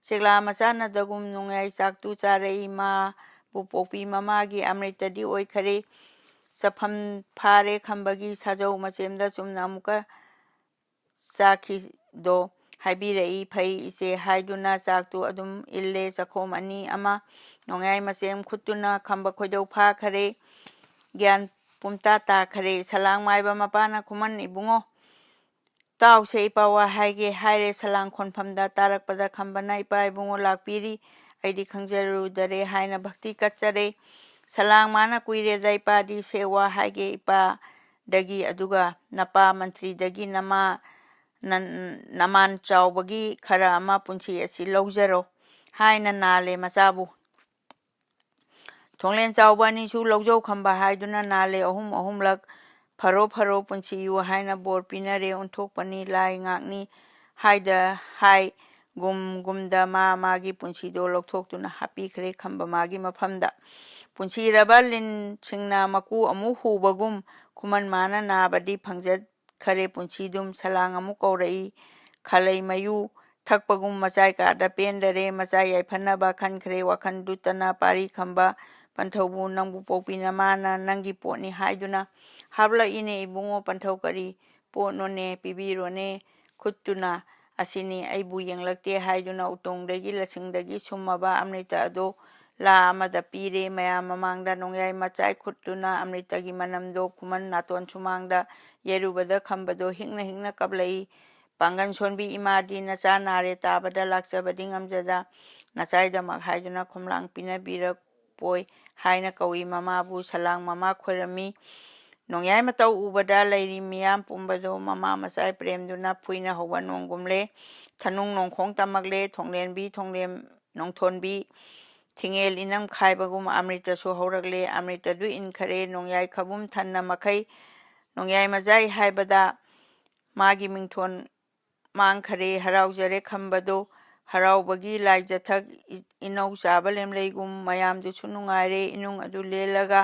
ꯆꯦꯛꯂꯥ ꯃꯆꯥꯅꯗꯒꯨꯝ ꯅꯣꯡꯌꯥꯏ ꯆꯥꯛꯇꯨ ꯆꯥꯔꯛꯏ꯫ ꯃꯥꯕꯨ ꯄꯣꯛꯄꯤ ꯃꯃꯥꯒꯤ ꯑꯃ꯭ꯔꯤꯇꯗꯤ ꯑꯣꯏꯈꯔꯦ꯫ ꯆꯐꯝ ꯐꯥꯔꯦ ꯈꯝꯕꯒꯤ ꯁꯥꯖꯧ ꯃꯆꯦꯝꯗ ꯆꯨꯝꯅ ꯑꯃꯨꯛꯀ ꯆꯥꯈꯤꯗꯣ ꯍꯥꯏꯕꯤꯔꯛꯏ꯫ ꯐꯩ ꯏꯆꯦ ꯍꯥꯏꯗꯨꯅ ꯆꯥꯛꯇꯨ ꯑꯗꯨꯝ ꯏꯜꯂꯦ꯫ ꯆꯥꯛꯈꯣꯝ ꯑꯅꯤ ꯑꯃ ꯅꯣꯡꯌꯥꯏ ꯃꯆꯦꯝ ꯈꯨꯠꯇꯨꯅ ꯈꯝꯕ ꯈꯣꯏꯗꯧ ꯐꯥꯈꯔꯦ꯫ ꯒ꯭ꯌꯥꯟ ꯄꯨꯝꯇꯥ ꯇꯥꯈꯔꯦ꯫ ꯁꯂꯥꯡ ꯃꯥꯏꯕ ꯃꯄꯥꯅ ꯈꯨꯃꯟ ꯏꯕꯨꯡꯉꯣ, ꯇꯥꯎꯁꯦ ꯏꯄꯥ ꯋꯥ ꯍꯥꯏꯒꯦ ꯍꯥꯏꯔꯦ꯫ ꯁꯂꯥꯡ ꯈꯣꯟꯐꯝꯗ ꯇꯥꯔꯛꯄꯗ ꯈꯝꯕꯅ ꯏꯄꯥ ꯏꯕꯨꯡꯉꯣ ꯂꯥꯛꯄꯤꯔꯤ, ꯑꯩꯗꯤ ꯈꯪꯖꯔꯨꯗꯔꯦ ꯍꯥꯏꯅ ꯚꯛꯇꯤ ꯀꯠꯆꯔꯦ꯫ ꯁꯂꯥꯡ ꯃꯥꯅ ꯀꯨꯏꯔꯦꯗ ꯏꯄꯥꯗꯤ ꯁꯦ ꯋꯥ ꯍꯥꯏꯒꯦ ꯏꯄꯥꯗꯒꯤ, ꯑꯗꯨꯒ ꯅꯄꯥ ꯃꯟꯇ꯭ꯔꯤꯗꯒꯤ ꯅꯃꯥ ꯅꯟ-, ꯅꯃꯥꯟ ꯆꯥꯎꯕꯒꯤ ꯈꯔ ꯑꯃ ꯄꯨꯟꯁꯤ ꯑꯁꯤ ꯂꯧꯖꯔꯣ ꯍꯥꯏꯅ ꯅꯥꯜꯂꯦ ꯃꯆꯥꯕꯨ꯫ ꯊꯣꯡꯂꯦꯟ ꯆꯥꯎꯕ ꯑꯅꯤꯁꯨ ꯂꯧꯖꯧ ꯈꯝꯕ ꯍꯥꯏꯗꯨꯅ ꯅꯥꯜꯂꯦ ꯑꯍꯨꯝ ꯑꯍꯨꯝꯂꯛ꯫ ꯐꯔꯣ ꯐꯔꯣ ꯄꯨꯟꯁꯤꯌꯨ ꯍꯥꯏꯅ ꯕꯣꯔ ꯄꯤꯅꯔꯦ꯫ ꯑꯣꯟꯊꯣꯛꯄꯅꯤ ꯂꯥꯏ ꯉꯥꯛꯅꯤ ꯍꯥꯏꯗ ꯍꯥꯏ ꯒꯨꯝ ꯒꯨꯝꯗ ꯃꯥ ꯃꯥꯒꯤ ꯄꯨꯟꯁꯤꯗꯣ ꯂꯧꯊꯣꯛꯇꯨꯅ ꯍꯥꯞꯄꯤꯈ꯭ꯔꯦ ꯈꯝꯕ ꯃꯥꯒꯤ ꯃꯐꯝꯗ꯫ ꯄꯨꯟꯁꯤꯔꯕ ꯂꯤꯟꯁꯤꯡꯅ ꯃꯀꯨ ꯑꯃꯨꯛ ꯍꯨꯕꯒꯨꯝ ꯈꯨꯃꯟ ꯃꯥꯅ ꯅꯥꯕꯗꯤ ꯐꯪꯖ ꯈꯔꯦ ꯄꯨꯟꯁꯤꯗꯨꯝ꯫ ꯁꯂꯥꯡ ꯑꯃꯨꯛ ꯀꯧꯔꯛꯏ꯫ ꯈꯂꯩ ꯃꯌꯨ ꯊꯛꯄꯒꯨꯝ ꯃꯆꯥꯏ ꯀꯥꯗ ꯄꯦꯟꯗꯔꯦ꯫ ꯃꯆꯥ ꯌꯥꯏꯐꯅꯕ ꯈꯟꯈ꯭ꯔꯦ ꯋꯥꯈꯜ ꯗꯨꯠꯇꯅ꯫ ꯄꯥꯔꯤ ꯈꯝꯕ ꯄꯟꯊꯧꯕꯨ ꯅꯪꯕꯨ ꯄꯣꯛꯄꯤ ꯅꯃꯥꯅ ꯅꯪꯒꯤ ꯄꯣꯠꯅꯤ ꯍꯥꯏꯗꯨꯅ ꯍꯥꯞꯂꯛꯏꯅꯦ ꯏꯕꯨꯡꯉꯣ꯫ ꯄꯟꯊꯧ ꯀꯔꯤ ꯄꯣꯠꯅꯣꯅꯦ ꯄꯤꯕꯤꯔꯣꯅꯦ ꯈꯨꯠꯇꯨꯅ꯫ ꯑꯁꯤꯅꯤ ꯑꯩꯕꯨ ꯌꯦꯡꯂꯛꯇꯦ ꯍꯥꯏꯗꯨꯅ ꯎꯇꯣꯡꯗꯒꯤ ꯂꯁꯤꯡꯗꯒꯤ ꯁꯨꯝꯃꯕ ꯑꯃ꯭ꯔꯤꯇ ꯑꯗꯣ ꯂꯥ ꯑꯃꯗ ꯄꯤꯔꯦ꯫ ꯃꯌꯥꯝ ꯃꯃꯥꯡꯗ ꯅꯣꯡꯌꯥꯏ ꯃꯆꯥꯏ ꯈꯨꯠꯇꯨꯅ ꯑꯃ꯭ꯔꯤꯇꯒꯤ ꯃꯅꯝꯗꯣ ꯈꯨꯃꯟ ꯅꯥꯇꯣꯟ ꯁꯨꯃꯥꯡꯗ ꯌꯩꯔꯨꯕꯗ ꯈꯝꯕꯗꯣ ꯍꯤꯛꯅ ꯍꯤꯛꯅ ꯀꯞꯂꯛꯏ꯫ ꯄꯥꯡꯒꯟ ꯁꯣꯟꯕꯤ ꯏꯃꯥꯗꯤ ꯅꯆꯥ ꯅꯥꯔꯦ ꯇꯥꯕꯗ ꯂꯥꯛꯆꯕꯗꯤ ꯉꯝꯖꯗ ꯅꯆꯥꯏꯗꯃꯛ ꯍꯥꯏꯗꯨꯅ ꯈꯣꯝꯂꯥꯡ ꯄꯤꯅꯕꯤꯔꯛꯄꯣꯏ ꯍꯥꯏꯅ ꯀꯧꯏ꯫ ꯃꯃꯥꯕꯨ ꯁꯂꯥꯡ ꯃꯃꯥ ꯈꯣꯏꯔꯝꯃꯤ꯫ ꯅꯣꯡꯌꯥꯏ ꯃꯇꯧ ꯎꯕꯗ ꯂꯩꯔꯤ ꯃꯤꯌꯥꯝ ꯄꯨꯝꯕꯗꯣ ꯃꯃꯥ ꯃꯆꯥꯏ ꯄ꯭ꯔꯦꯝꯗꯨꯅ ꯐꯨꯏꯅ ꯍꯧꯕ ꯅꯣꯡꯒꯨꯝꯂꯦ꯫ ꯊꯅꯨꯡ ꯅꯣꯡꯈꯣꯡ ꯇꯝꯃꯛꯂꯦ꯫ ꯊꯣꯡꯂꯦꯟꯕꯤ ꯊꯣꯡꯂꯦꯝ ꯅꯣꯡꯊꯣꯟꯕꯤ ꯊꯤꯡꯉꯦꯜ ꯏꯅꯝ ꯈꯥꯏꯕꯒꯨꯝ ꯑꯃ꯭ꯔꯤꯇꯁꯨ ꯍꯧꯔꯛꯂꯦ꯫ ꯑꯃ꯭ꯔꯤꯇꯗꯨ ꯏꯟꯈꯔꯦ꯫ ꯅꯣꯡꯌꯥꯏ ꯈꯕꯨꯝ ꯊꯟꯅ ꯃꯈꯩ ꯅꯣꯡꯌꯥꯏ ꯃꯖꯥꯏ ꯍꯥꯏꯕꯗ ꯃꯥꯒꯤ ꯃꯤꯡꯊꯣꯟ ꯃꯥꯡꯈꯔꯦ꯫ ꯍꯔꯥꯎꯖꯔꯦ ꯈꯝꯕꯗꯣ ꯍꯔꯥꯎꯕꯒꯤ ꯂꯥꯏꯖꯊꯛ ꯏ-, ꯏꯅꯧ ꯆꯥꯕ ꯂꯦꯝꯂꯩꯒꯨꯝ ꯃꯌꯥꯝꯗꯨꯁꯨ ꯅꯨꯡꯉꯥꯏꯔꯦ꯫ ꯏꯅꯨꯡ ꯑꯗꯨ ꯂꯦꯜꯂꯒ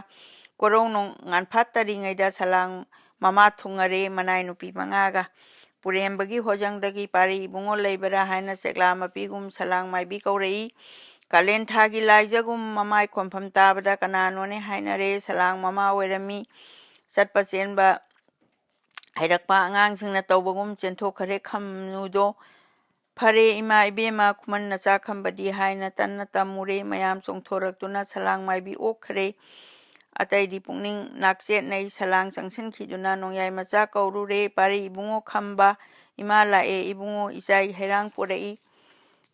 ꯀꯣꯔꯧ ꯅꯣꯡ ꯉꯥꯟꯐꯥꯠꯇꯔꯤꯉꯩꯗ ꯁꯂꯥꯡ ꯃꯃꯥ ꯊꯨꯡꯉꯔꯦ ꯃꯅꯥꯏ ꯅꯨꯄꯤ ꯃꯉꯥꯒ꯫ ꯄꯨꯔꯦꯝꯕꯒꯤ ꯍꯣꯖꯪꯗꯒꯤ ꯄꯥꯔꯤ ꯏꯕꯨꯡꯉꯣ ꯂꯩꯕꯔꯥ ꯍꯥꯏꯅ ꯆꯦꯛꯂꯥ ꯃꯄꯤꯒꯨꯝ ꯁꯂꯥꯡ ꯃꯥꯏꯕꯤ ꯀꯧꯔꯛꯏ꯫ ꯀꯥꯂꯦꯟ ꯊꯥꯒꯤ ꯂꯥꯏꯖꯒꯨꯝ ꯃꯃꯥꯏ ꯈꯣꯟꯐꯝ ꯇꯥꯕꯗ ꯀꯅꯥꯅꯣꯅꯦ ꯍꯥꯏꯅꯔꯦ꯫ ꯁꯂꯥꯡ ꯃꯃꯥ ꯑꯣꯏꯔꯝꯃꯤ꯫ ꯆꯠꯄ ꯆꯦꯟꯕ ꯍꯩꯔꯛꯄ ꯑꯉꯥꯡꯁꯤꯡꯅ ꯇꯧꯕꯒꯨꯝ ꯆꯦꯟꯊꯣꯛꯈꯔꯦ ꯈꯝꯅꯨꯗꯣ꯫ ꯐꯔꯦ ꯏꯃꯥ ꯏꯕꯦꯝꯃ ꯈꯨꯃꯟ ꯅꯆꯥ ꯈꯝꯕꯗꯤ ꯍꯥꯏꯅ ꯇꯟꯅ ꯇꯝꯃꯨꯔꯦ꯫ ꯃꯌꯥꯝ ꯆꯣꯡꯊꯣꯔꯛꯇꯨꯅ ꯁꯂꯥꯡ ꯃꯥꯏꯕꯤ ꯑꯣꯛꯈ꯭ꯔꯦ꯫ ꯑꯇꯩꯗꯤ ꯄꯨꯛꯅꯤꯡ ꯅꯥꯛꯆꯦꯠꯅꯩ꯫ ꯁꯂꯥꯡ ꯆꯪꯁꯤꯟꯈꯤꯗꯨꯅ ꯅꯣꯡꯌꯥꯏ ꯃꯆꯥ ꯀꯧꯔꯨꯔꯦ꯫ ꯄꯥꯔꯤ ꯏꯕꯨꯡꯉꯣ ꯈꯝꯕ, ꯏꯃꯥ ꯂꯥꯛꯑꯦ ꯏꯕꯨꯡꯉꯣ, ꯏꯆꯥꯏ ꯍꯩꯔꯥꯡ ꯄꯨꯔꯛꯏ꯫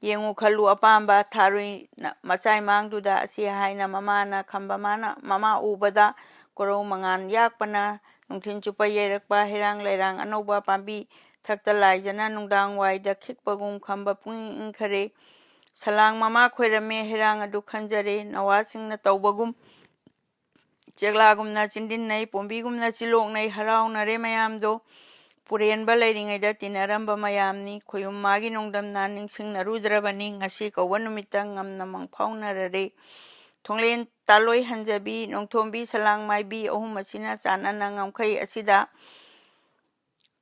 ꯌꯦꯡꯉꯨ ꯈꯜꯂꯨ ꯑꯄꯥꯝꯕ ꯊꯥꯔꯨꯏ ꯅ-, ꯃꯆꯥꯏ ꯃꯥꯡꯗꯨꯗ ꯑꯁꯤ ꯍꯥꯏꯅ ꯃꯃꯥꯅ ꯈꯝꯕ ꯃꯥꯅ, ꯃꯃꯥ ꯎꯕꯗ ꯀꯣꯔꯧ ꯃꯉꯥꯟ ꯌꯥꯛꯄꯅ ꯅꯨꯡꯊꯤꯜ ꯆꯨꯞꯄ ꯌꯩꯔꯛꯄ ꯍꯩꯔꯥꯡ ꯂꯩꯔꯥꯡ ꯑꯅꯧꯕ ꯄꯥꯝꯕꯤ ꯊꯛꯇ ꯂꯥꯏꯖꯅ ꯅꯨꯡꯗꯥꯡ ꯋꯥꯏꯗ ꯈꯤꯛꯄꯒꯨꯝ ꯈꯝꯕ ꯄꯨꯡꯏꯪ ꯏꯪꯈꯔꯦ꯫ ꯁꯂꯥꯡ ꯃꯃꯥ ꯈꯣꯏꯔꯝꯃꯦ ꯍꯩꯔꯥꯡ ꯑꯗꯨ ꯈꯟꯖꯔꯦ꯫ ꯅꯋꯥꯁꯤꯡꯅ ꯇꯧꯕꯒꯨꯝ ꯆꯦꯛꯂꯥꯒꯨꯝꯅ ꯆꯤꯟꯗꯤꯟꯅꯩ, ꯄꯣꯝꯕꯤꯒꯨꯝꯅ ꯆꯤꯂꯣꯛꯅꯩ, ꯍꯔꯥꯎꯅꯔꯦ ꯃꯌꯥꯝꯗꯣ꯫ ꯄꯨꯔꯦꯟꯕ ꯂꯩꯔꯤꯉꯩꯗ ꯇꯤꯟꯅꯔꯝꯕ ꯃꯌꯥꯝꯅꯤ꯫ ꯈꯣꯌꯨꯝ ꯃꯥꯒꯤ ꯅꯣꯡꯗꯝꯅ ꯅꯤꯡꯁꯤꯡꯅꯔꯨꯗ꯭ꯔꯕꯅꯤ꯫ ꯉꯁꯤ ꯀꯧꯕ ꯅꯨꯃꯤꯠꯇ ꯉꯝꯅ ꯃꯪꯐꯥꯎꯅꯔꯔꯦ꯫ ꯊꯣꯡꯂꯦꯟ ꯇꯥꯂꯣꯏ ꯍꯟꯖꯕꯤ, ꯅꯣꯡꯊꯣꯝꯕꯤ ꯁꯂꯥꯡ ꯃꯥꯏꯕꯤ ꯑꯍꯨꯝ ꯑꯁꯤꯅ ꯆꯥꯟꯅꯅ ꯉꯝꯈꯩ ꯑꯁꯤꯗ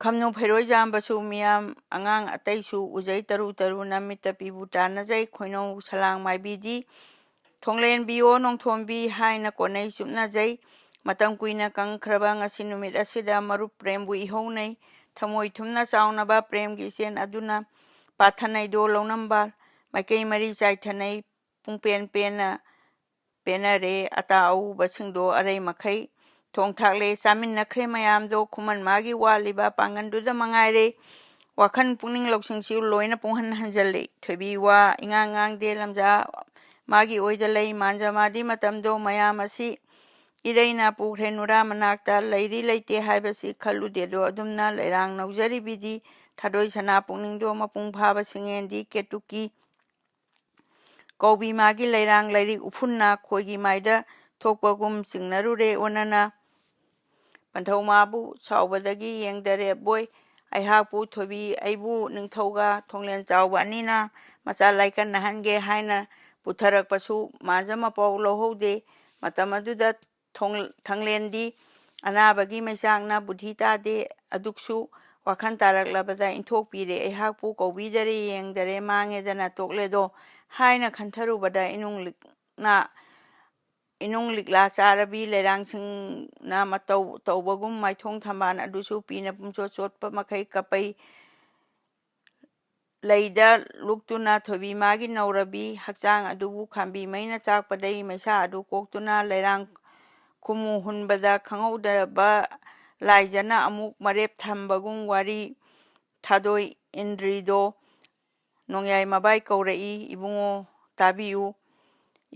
ꯈꯝꯅꯨ ꯐꯩꯔꯣꯏꯖꯥꯝꯕꯁꯨ ꯃꯤꯌꯥꯝ ꯑꯉꯥꯡ ꯑꯇꯩꯁꯨ ꯎꯖꯩ ꯇꯔꯨ ꯇꯔꯨꯅ ꯃꯤꯠꯇ ꯄꯤꯕꯨ ꯇꯥꯟꯅꯖꯩ꯫ ꯈꯣꯏꯅꯧ ꯁꯂꯥꯡ ꯃꯥꯏꯕꯤꯗꯤ ꯊꯣꯡꯂꯦꯟꯕꯤꯌꯣ ꯅꯣꯡꯊꯣꯝꯕꯤ ꯍꯥꯏꯅ ꯀꯣꯟꯅꯩ ꯆꯨꯞꯅꯖꯩ꯫ ꯃꯇꯝ ꯀꯨꯏꯅ ꯀꯪꯈ꯭ꯔꯕ ꯉꯁꯤ ꯅꯨꯃꯤꯠ ꯑꯁꯤꯗ ꯃꯔꯨꯞ ꯄ꯭ꯔꯦꯝꯕꯨ ꯏꯍꯧꯅꯩ꯫ ꯊꯃꯣꯏ ꯊꯨꯝꯅ ꯆꯥꯎꯅꯕ ꯄ꯭ꯔꯦꯝꯒꯤ ꯏꯆꯦꯟ ꯑꯗꯨꯅ ꯄꯥꯊꯅꯩꯗꯣ ꯂꯧꯅꯝꯕ ꯃꯥꯏꯀꯩ ꯃꯔꯤ ꯆꯥꯏꯊꯅꯩ꯫ ꯄꯨꯡꯄꯦꯟ ꯄꯦꯟꯅ ꯄꯦꯟꯅꯔꯦ꯫ ꯑꯇꯥ ꯑꯎꯕꯁꯤꯡꯗꯣ ꯑꯔꯩ ꯃꯈꯩ ꯊꯣꯡ ꯊꯥꯛꯂꯦ꯫ ꯆꯥꯃꯤꯟꯅꯈ꯭ꯔꯦ ꯃꯌꯥꯝꯗꯣ꯫ ꯈꯨꯃꯟ ꯃꯥꯒꯤ ꯋꯥꯠꯂꯤꯕ ꯄꯥꯡꯒꯟꯗꯨꯗ ꯃꯉꯥꯏꯔꯦ꯫ ꯋꯥꯈꯜ ꯄꯨꯛꯅꯤꯡ ꯂꯧꯁꯤꯡꯁꯤ ꯂꯣꯏꯅ ꯄꯨꯡꯍꯟ ꯍꯟꯖꯜꯂꯦ꯫ ꯊꯣꯏꯕꯤ ꯋꯥ ꯏꯉꯥꯡ ꯉꯥꯡꯗꯦ꯫ ꯂꯝꯖꯥ ꯃꯥꯒꯤ ꯑꯣꯏꯗ ꯂꯩ꯫ ꯃꯥꯟꯖ ꯃꯥꯗꯤ ꯃꯇꯝꯗꯣ ꯃꯌꯥꯝ ꯑꯁꯤ ꯏꯔꯩꯅ ꯄꯨꯈ꯭ꯔꯦ ꯅꯨꯔꯥ ꯃꯅꯥꯛꯇ꯫ ꯂꯩꯔꯤ ꯂꯩꯇꯦ ꯍꯥꯏꯕꯁꯤ ꯈꯜꯂꯨꯗꯦꯗꯣ꯫ ꯑꯗꯨꯝꯅ ꯂꯩꯔꯥꯡ ꯅꯧꯖꯔꯤꯕꯤꯗꯤ ꯊꯥꯗꯣꯏ ꯁꯅꯥ ꯄꯨꯛꯅꯤꯡꯗꯣ ꯃꯄꯨꯡ ꯐꯥꯕ ꯁꯤꯡꯉꯦꯟꯗꯤ ꯀꯦꯇꯨꯀꯤ ꯀꯧꯕꯤ ꯃꯥꯒꯤ ꯂꯩꯔꯥꯡ ꯂꯩꯔꯤꯛ ꯎꯐꯨꯟꯅ ꯈꯣꯏꯒꯤ ꯃꯥꯏꯗ ꯊꯣꯛꯄꯒꯨꯝ ꯆꯤꯡꯅꯔꯨꯔꯦ ꯑꯣꯟꯅꯅ꯫ ꯄꯟꯊꯧ ꯃꯥꯕꯨ ꯁꯥꯎꯕꯗꯒꯤ ꯌꯦꯡꯗꯔꯦ ꯕꯣꯏ꯫ ꯑꯩꯍꯥꯛꯄꯨ ꯊꯣꯏꯕꯤ ꯑꯩꯕꯨ ꯅꯤꯡꯊꯧꯒ ꯊꯣꯡꯂꯦꯟ ꯆꯥꯎꯕ ꯑꯅꯤꯅ ꯃꯆꯥ ꯂꯥꯏꯀꯟꯅꯍꯟꯒꯦ ꯍꯥꯏꯅ ꯄꯨꯊꯔꯛꯄꯁꯨ ꯃꯥꯟꯖ ꯃꯄꯥꯎ ꯂꯧꯍꯧꯗꯦ꯫ ꯃꯇꯝ ꯑꯗꯨꯗ ꯊꯣꯡ-, ꯊꯥꯡꯂꯦꯟꯗꯤ ꯑꯅꯥꯕꯒꯤ ꯃꯩꯆꯥꯛꯅ ꯕꯨꯙꯤ ꯇꯥꯗꯦ꯫ ꯑꯗꯨꯛꯁꯨ ꯋꯥꯈꯜ ꯇꯥꯔꯛꯂꯕꯗ ꯏꯟꯊꯣꯛꯄꯤꯔꯦ꯫ ꯑꯩꯍꯥꯛꯄꯨ ꯀꯧꯕꯤꯗꯔꯦ, ꯌꯦꯡꯗꯔꯦ, ꯃꯥꯡꯉꯦꯗꯅ ꯇꯣꯛꯂꯦꯗꯣ ꯍꯥꯏꯅ ꯈꯟꯊꯔꯨꯕꯗ ꯏꯅꯨꯡ ꯂꯤꯛꯅ, ꯏꯅꯨꯡ ꯂꯤꯛꯂꯥ ꯆꯥꯔꯕꯤ ꯂꯩꯔꯥꯡꯁꯤꯡꯅ ꯃꯇꯧ ꯇꯧꯕꯒꯨꯝ ꯃꯥꯏꯊꯣꯡ ꯊꯝꯕꯥꯜ ꯑꯗꯨꯁꯨ ꯄꯤꯅ ꯄꯨꯝꯆꯣꯠ ꯆꯣꯠꯄ ꯃꯈꯩ ꯀꯞꯄꯩ꯫ ꯂꯩꯗ ꯂꯨꯛꯇꯨꯅ ꯊꯣꯏꯕꯤ ꯃꯥꯒꯤ ꯅꯧꯔꯕꯤ ꯍꯛꯆꯥꯡ ꯑꯗꯨꯕꯨ ꯈꯥꯝꯕꯤ ꯃꯩꯅ ꯆꯥꯛꯄꯗꯒꯤ ꯃꯩꯁꯥ ꯑꯗꯨ ꯀꯣꯛꯇꯨꯅ ꯂꯩꯔꯥꯡ ꯈꯨꯃꯨ ꯍꯨꯟꯕꯗ ꯈꯪꯍꯧꯗꯕ ꯂꯥꯏꯖꯅ ꯑꯃꯨꯛ ꯃꯔꯦꯞ ꯊꯝꯕꯒꯨꯝ ꯋꯥꯔꯤ ꯊꯥꯗꯣꯏ ꯏꯟꯗ꯭ꯔꯤꯗꯣ ꯅꯣꯡꯌꯥꯏ ꯃꯕꯥꯏ ꯀꯧꯔꯛꯏ, "ꯏꯕꯨꯡꯉꯣ ꯇꯥꯕꯤꯌꯨ,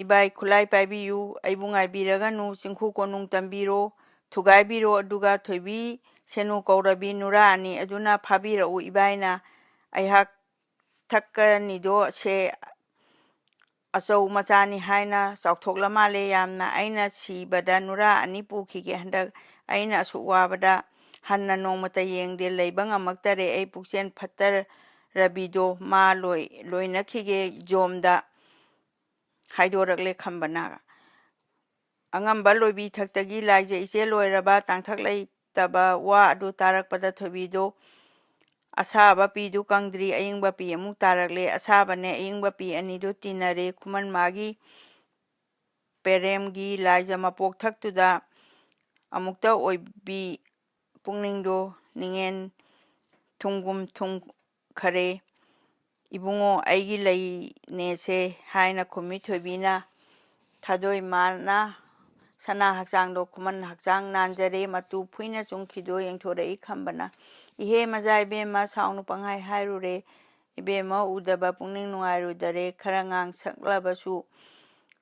ꯏꯕꯥꯏ ꯈꯨꯠꯂꯥꯏ ꯄꯥꯏꯕꯤꯌꯨ, ꯑꯩꯕꯨ ꯉꯥꯏꯕꯤꯔꯒꯅꯨ, ꯆꯤꯡꯈꯨ ꯀꯣꯅꯨꯡ ꯇꯝꯕꯤꯔꯣ, ꯊꯨꯒꯥꯏꯕꯤꯔꯣ, ꯑꯗꯨꯒ ꯊꯣꯏꯕꯤ ꯁꯦꯅꯨ ꯀꯧꯔꯕꯤ ꯅꯨꯔꯥ ꯑꯅꯤ ꯑꯗꯨꯅ ꯐꯥꯕꯤꯔꯛꯎ ꯏꯕꯥꯏꯅ, ꯑꯩꯍꯥꯛ ꯊꯛꯀꯅꯤꯗꯣ ꯁꯦ ꯑꯆꯧ ꯃꯆꯥꯅꯤ ꯍꯥꯏꯅ ꯆꯥꯎꯊꯣꯛꯂ ꯃꯥꯜꯂꯦ ꯌꯥꯝꯅ꯫ ꯑꯩꯅ ꯁꯤꯕꯗ ꯅꯨꯔꯥ ꯑꯅꯤ ꯄꯨꯈꯤꯒꯦ꯫ ꯍꯟꯗꯛ ꯑꯩꯅ ꯑꯁꯨꯛ ꯋꯥꯕꯗ ꯍꯟꯅ ꯅꯣꯡꯃꯇ ꯌꯦꯡꯗꯦ꯫ ꯂꯩꯕ ꯉꯝꯃꯛꯇꯔꯦ꯫ ꯑꯩ ꯄꯨꯛꯆꯦꯜ ꯐꯠꯇꯔꯕꯤꯗꯣ ꯃꯥ ꯂꯣꯏ-, ꯂꯣꯏꯅꯈꯤꯒꯦ ꯖꯣꯝꯗ", ꯍꯥꯏꯗꯣꯔꯛꯂꯦ ꯈꯝꯕꯅ꯫ ꯑꯉꯝꯕ ꯂꯣꯏꯕꯤ ꯊꯛꯇꯒꯤ ꯂꯥꯏꯖ ꯏꯆꯦꯜ ꯂꯣꯏꯔꯕ ꯇꯥꯡꯊꯛ ꯂꯩꯇꯕ ꯋꯥ ꯑꯗꯨ ꯇꯥꯔꯛꯄꯗ ꯊꯣꯏꯕꯤꯗꯨ ꯑꯁꯥꯕ ꯄꯤꯗꯨ ꯀꯪꯗ꯭ꯔꯤ ꯑꯏꯪꯕ ꯄꯤ ꯑꯃꯨꯛ ꯇꯥꯔꯛꯂꯦ꯫ ꯑꯁꯥꯕꯅꯦ ꯑꯏꯪꯕ ꯄꯤ ꯑꯅꯤꯗꯨ ꯇꯤꯟꯅꯔꯦ꯫ ꯈꯨꯃꯟ ꯃꯥꯒꯤ ꯄꯦꯔꯦꯝꯒꯤ ꯂꯥꯏꯖ ꯃꯄꯣꯛ ꯊꯛꯇꯨꯗ ꯑꯃꯨꯛꯇ ꯑꯣꯏꯕꯤ ꯄꯨꯛꯅꯤꯡꯗꯣ ꯅꯤꯡꯉꯦꯟ ꯊꯨꯝꯒꯨꯝ ꯊꯨꯝꯈꯔꯦ꯫ "ꯏꯕꯨꯡꯉꯣ, ꯑꯩꯒꯤ ꯂꯩꯅꯦꯁꯦ", ꯍꯥꯏꯅ ꯈꯨꯝꯃꯤ ꯊꯣꯏꯕꯤꯅ꯫ ꯊꯥꯗꯣꯏ ꯃꯥꯅ ꯁꯅꯥ ꯍꯛꯆꯥꯡꯗꯣ ꯈꯨꯃꯟ ꯍꯛꯆꯥꯡ ꯅꯥꯟꯖꯔꯦ꯫ ꯃꯇꯨ ꯐꯨꯏꯅ ꯆꯨꯡꯈꯤꯗꯣ ꯌꯦꯡꯊꯣꯔꯛꯏ ꯈꯝꯕꯅ꯫ "ꯏꯍꯦ ꯃꯖꯥ ꯏꯕꯦꯝꯃ, ꯁꯥꯎꯅꯨ ꯄꯪꯍꯥꯏ ꯍꯥꯏꯔꯨꯔꯦ꯫ ꯏꯕꯦꯝꯃ ꯎꯗꯕ ꯄꯨꯛꯅꯤꯡ ꯅꯨꯡꯉꯥꯏꯔꯨꯗꯔꯦ꯫ ꯈꯔ ꯉꯥꯡ ꯁꯛꯂꯕꯁꯨ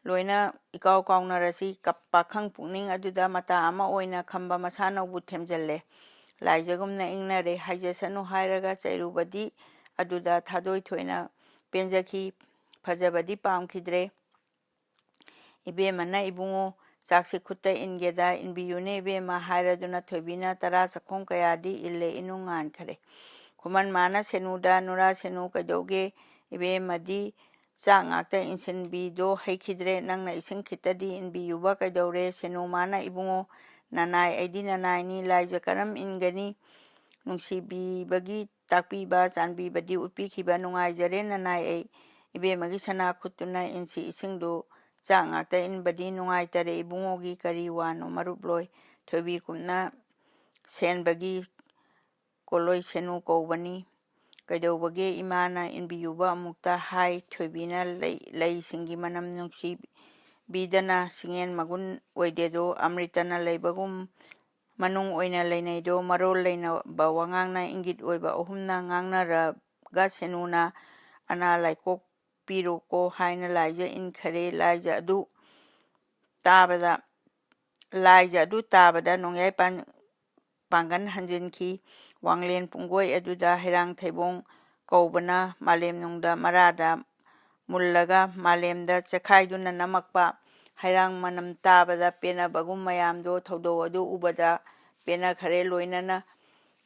ꯂꯣꯏꯅ ꯏꯀꯥꯎ ꯀꯥꯎꯅꯔꯁꯤ"꯫ ꯀꯞ-, ꯄꯥꯈꯪ ꯄꯨꯛꯅꯤꯡ ꯑꯗꯨꯗ ꯃꯇꯥ ꯑꯃ ꯑꯣꯏꯅ ꯈꯝꯕ ꯃꯁꯥꯅꯧꯕꯨ ꯊꯦꯝꯖꯤꯜꯂꯦ꯫ ꯂꯥꯏꯖꯒꯨꯝꯅ ꯏꯪꯅꯔꯦ꯫ ꯍꯥꯏꯖꯁꯅꯨ ꯍꯥꯏꯔꯒ ꯆꯩꯔꯨꯕꯗꯤ ꯑꯗꯨꯗ ꯊꯥꯗꯣꯏ ꯊꯣꯏꯅ ꯄꯦꯟꯖꯈꯤ꯫ ꯐꯖꯕꯗꯤ ꯄꯥꯝꯈꯤꯗ꯭ꯔꯦ꯫ ꯏꯕꯦꯝꯃꯅ, "ꯏꯕꯨꯡꯉꯣ, ꯆꯥꯛꯁꯤ ꯈꯨꯠꯇ ꯏꯟꯒꯦꯗ, ꯏꯟꯕꯤꯌꯨꯅꯦ ꯏꯕꯦꯝꯃ" ꯍꯥꯏꯔꯗꯨꯅ ꯊꯣꯏꯕꯤꯅ ꯇꯔꯥ ꯆꯥꯛꯈꯨꯝ ꯀꯌꯥꯗꯤ ꯏꯜꯂꯦ꯫ ꯏꯅꯨꯡ ꯉꯥꯟꯈꯔꯦ꯫ ꯈꯨꯃꯟ ꯃꯥꯅ ꯁꯦꯅꯨꯗ, "ꯅꯨꯔꯥ ꯁꯦꯅꯨ, ꯀꯩꯗꯧꯒꯦ? ꯏꯕꯦꯝꯃꯗꯤ ꯆꯥꯛ ꯉꯥꯛꯇ ꯏꯟꯁꯤꯟꯕꯤꯗꯣ ꯍꯩꯈꯤꯗ꯭ꯔꯦ꯫ ꯅꯪꯅ ꯏꯁꯤꯡ ꯈꯤꯇꯗꯤ ꯏꯟꯕꯤꯌꯨꯕ ꯀꯩꯗꯧꯔꯦ?" ꯁꯦꯅꯨ ꯃꯥꯅ, "ꯏꯕꯨꯡꯉꯣ, ꯅꯅꯥꯏ ꯑꯩꯗꯤ ꯅꯅꯥꯏꯅꯤ, ꯂꯥꯏꯖ ꯀꯔꯝ ꯏꯟꯒꯅꯤ? ꯅꯨꯡꯁꯤꯕꯤꯕꯒꯤ ꯇꯥꯛꯄꯤꯕ, ꯆꯥꯟꯕꯤꯕꯗꯤ ꯎꯠꯄꯤꯈꯤꯕ ꯅꯨꯡꯉꯥꯏꯖꯔꯦ ꯅꯅꯥꯏ ꯑꯩ꯫ ꯏꯕꯦꯝꯃꯒꯤ ꯁꯅꯥ ꯈꯨꯠꯇꯨꯅ ꯏꯟꯁꯤ ꯏꯁꯤꯡꯗꯨ, ꯆꯥꯛ ꯉꯥꯛꯇ ꯏꯟꯕꯗꯤ ꯅꯨꯡꯉꯥꯏꯇꯔꯦ ꯏꯕꯨꯡꯉꯣꯒꯤ꯫ ꯀꯔꯤ ꯋꯥꯅꯣ ꯃꯔꯨꯞꯂꯣꯏ? ꯊꯣꯏꯕꯤ ꯀꯨꯞꯅ ꯁꯦꯟꯕꯒꯤ ꯀꯣꯂꯣꯏ ꯁꯦꯅꯨ ꯀꯧꯕꯅꯤ꯫ ꯀꯩꯗꯧꯕꯒꯦ ꯏꯃꯥꯅ ꯏꯟꯕꯤꯌꯨꯕ ꯑꯃꯨꯛꯇ ꯍꯥꯏ?" ꯊꯣꯏꯕꯤꯅ ꯂꯩ, ꯂꯩꯁꯤꯡꯒꯤ ꯃꯅꯝ ꯅꯨꯡꯁꯤꯕꯤꯗꯅ ꯆꯤꯡꯌꯦꯟ ꯃꯒꯨꯟ ꯑꯣꯏꯗꯦꯗꯣ, ꯑꯃ꯭ꯔꯤꯇꯅ ꯂꯩꯕꯒꯨꯝ ꯃꯅꯨꯡ ꯑꯣꯏꯅ ꯂꯩꯅꯩꯗꯣ, ꯃꯔꯣꯜ ꯂꯩꯅꯕ ꯋꯥꯉꯥꯡꯅ ꯏꯪꯒꯤꯠ ꯑꯣꯏꯕ ꯑꯍꯨꯝꯅ ꯉꯥꯡꯅꯔꯒ ꯁꯦꯅꯨꯅ ꯑꯅꯥ ꯂꯥꯏꯀꯣꯛ ꯄꯤꯔꯣꯀꯣ ꯍꯥꯏꯅ ꯂꯥꯏꯖ ꯏꯟꯈꯔꯦ꯫ ꯂꯥꯏꯖ ꯑꯗꯨ ꯇꯥꯕꯗ, ꯂꯥꯏꯖ ꯑꯗꯨ ꯇꯥꯕꯗ ꯅꯣꯡꯌꯥꯏ ꯄꯥꯟ-, ꯄꯥꯡꯒꯟ ꯍꯟꯖꯤꯟꯈꯤ꯫ ꯋꯥꯡꯂꯦꯟ ꯄꯨꯡꯒꯣꯏ ꯑꯗꯨꯗ ꯍꯩꯔꯥꯡ ꯊꯩꯕꯣꯡ ꯀꯧꯕꯅ ꯃꯥꯂꯦꯝ ꯅꯨꯡꯗ ꯃꯔꯥꯗ ꯃꯨꯜꯂꯒ ꯃꯥꯂꯦꯝꯗ ꯆꯦꯈꯥꯏꯗꯨꯅ ꯅꯝꯃꯛꯄ ꯍꯩꯔꯥꯡ ꯃꯅꯝ ꯇꯥꯕꯗ ꯄꯦꯟꯅꯕꯒꯨꯝ ꯃꯌꯥꯝꯗꯣ ꯊꯧꯗꯧ ꯑꯗꯨ ꯎꯕꯗ ꯄꯦꯟꯅꯈꯔꯦ꯫ ꯂꯣꯏꯅꯅ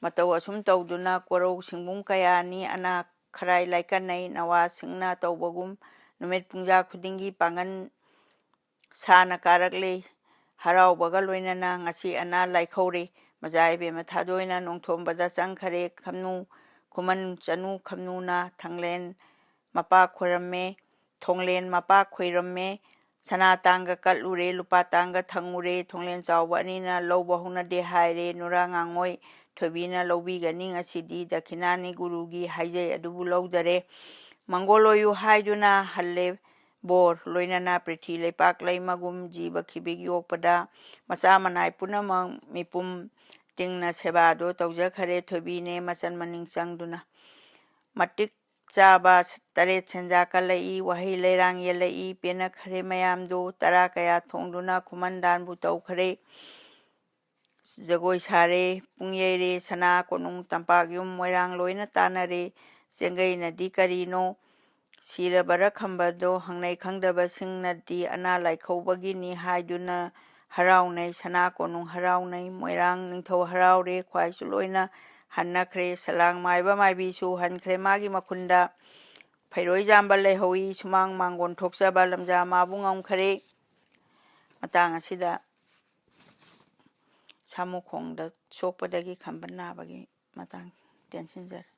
ꯃꯇꯧ ꯑꯁꯨꯝ ꯇꯧꯗꯨꯅ ꯀꯣꯔꯧ ꯁꯤꯡꯕꯨꯡ ꯀꯌꯥꯅꯤ ꯑꯅꯥ ꯈꯔꯥꯏ ꯂꯥꯏꯀꯠꯅꯩ꯫ ꯅꯋꯥꯁꯤꯡꯅ ꯇꯧꯕꯒꯨꯝ ꯅꯨꯃꯤꯠ ꯄꯨꯡꯖꯥ ꯈꯨꯗꯤꯡꯒꯤ ꯄꯥꯡꯒꯟ ꯁꯥꯅ ꯀꯥꯔꯛꯂꯤ꯫ ꯍꯔꯥꯎꯕꯒ ꯂꯣꯏꯅꯅ ꯉꯁꯤ ꯑꯅꯥ ꯂꯥꯏꯈꯧꯔꯦ꯫ ꯃꯖꯥ ꯏꯕꯦꯝꯃ ꯊꯥꯗꯣꯏꯅ ꯅꯣꯡꯊꯣꯝꯕꯗ ꯆꯪꯈꯔꯦ꯫ ꯈꯝꯅꯨ ꯈꯨꯃꯟ ꯆꯅꯨ ꯈꯝꯅꯨꯅ ꯊꯪꯂꯦꯟ ꯃꯄꯥ ꯈꯣꯏꯔꯝꯃꯦ, ꯊꯣꯡꯂꯦꯟ ꯃꯄꯥ ꯈꯣꯏꯔꯝꯃꯦ꯫ ꯁꯅꯥ ꯇꯥꯡꯒ ꯀꯠꯂꯨꯔꯦ, ꯂꯨꯄꯥ ꯇꯥꯡꯒ ꯊꯪꯉꯨꯔꯦ꯫ ꯊꯣꯡꯂꯦꯟ ꯆꯥꯎꯕ ꯑꯅꯤꯅ ꯂꯧꯕ ꯍꯧꯅꯗꯦ ꯍꯥꯏꯔꯦ꯫ ꯅꯨꯔꯥ ꯉꯥꯡꯉꯣꯏ ꯊꯣꯏꯕꯤꯅ ꯂꯧꯕꯤꯒꯅꯤ꯫ ꯉꯁꯤꯗꯤ ꯗꯈꯤꯅꯥꯅꯤ ꯒꯨꯔꯨꯒꯤ ꯍꯥꯏꯖꯩ ꯑꯗꯨꯕꯨ ꯂꯧꯗꯔꯦ꯫ ꯃꯪꯒꯣꯜ ꯑꯣꯏꯌꯨ ꯍꯥꯏꯗꯨꯅ ꯍꯜꯂꯦ꯫ ꯕꯣꯔ ꯂꯣꯏꯅꯅ ꯄ꯭ꯔꯤꯊꯤ ꯂꯩꯄꯥꯛ ꯂꯩꯃꯒꯨꯝ ꯖꯤꯕ ꯈꯤꯕꯤꯛ ꯌꯣꯛꯄꯗ ꯃꯆꯥ ꯃꯅꯥꯏ ꯄꯨꯝꯅꯃꯛ ꯃꯤꯄꯨꯝ ꯇꯤꯡꯅ ꯁꯦꯕꯥꯗꯣ ꯇꯧꯖꯈꯔꯦ꯫ ꯊꯣꯏꯕꯤꯅꯦ ꯃꯆꯟ ꯃꯅꯤꯡ ꯆꯪꯗꯨꯅ꯫ ꯃꯇꯤꯛ ꯆꯥꯕ ꯇꯔꯦꯠ ꯁꯦꯟꯖꯥ ꯀꯜꯂꯛꯏ, ꯋꯥꯍꯩ ꯂꯩꯔꯥꯡ ꯌꯦꯜꯂꯛꯏ, ꯄꯦꯟꯅꯈ꯭ꯔꯦ ꯃꯌꯥꯝꯗꯨ ꯇꯔꯥ ꯀꯌꯥ ꯊꯣꯡꯗꯨꯅ ꯈꯨꯃꯟ ꯗꯥꯟꯕꯨ ꯇꯧꯈ꯭ꯔꯦ꯫ ꯖꯒꯣꯏ ꯁꯥꯔꯦ, ꯄꯨꯡ ꯌꯩꯔꯦ, ꯁꯅꯥ ꯀꯣꯅꯨꯡ ꯇꯝꯄꯥꯛ ꯌꯨꯝ ꯃꯣꯏꯔꯥꯡ ꯂꯣꯏꯅ ꯇꯥꯟꯅꯔꯦ꯫ ꯆꯦꯡꯒꯩꯅꯗꯤ ꯀꯔꯤꯅꯣ? ꯁꯤꯔꯕꯔ ꯈꯝꯕꯗꯣ ꯍꯪꯅꯩ ꯈꯪꯗꯕꯁꯤꯡꯅꯗꯤ ꯑꯅꯥ ꯂꯥꯏꯈꯧꯕꯒꯤꯅꯤ ꯍꯥꯏꯗꯨꯅ ꯍꯔꯥꯎꯅꯩ꯫ ꯁꯅꯥ ꯀꯣꯅꯨꯡ ꯍꯔꯥꯎꯅꯩ, ꯃꯣꯏꯔꯥꯡ ꯅꯤꯡꯊꯧ ꯍꯔꯥꯎꯔꯦ, ꯈ꯭ꯋꯥꯏꯁꯨ ꯂꯣꯏꯅ ꯍꯟꯅꯈ꯭ꯔꯦ꯫ ꯁꯂꯥꯡ ꯃꯥꯏꯕ ꯃꯥꯏꯕꯤꯁꯨ ꯍꯟꯈ꯭ꯔꯦ ꯃꯥꯒꯤ ꯃꯈꯨꯟꯗ꯫ ꯐꯩꯔꯣꯏ ꯌꯥꯝꯕ ꯂꯩꯍꯧꯏ, ꯁꯨꯃꯥꯡ ꯃꯥꯡꯒꯣꯟ ꯊꯣꯛꯆꯕ ꯂꯝꯖꯥ ꯃꯥꯕꯨ ꯉꯝꯈꯔꯦ꯫ ꯃꯇꯥꯡ ꯑꯁꯤꯗ ꯁꯥꯃꯨꯈꯣꯡꯗ ꯁꯣꯛꯄꯗꯒꯤ ꯈꯝꯕ ꯅꯥꯕꯒꯤ ꯃꯇꯥꯡ ꯇꯦꯟꯁꯤꯟꯖꯔꯦ꯫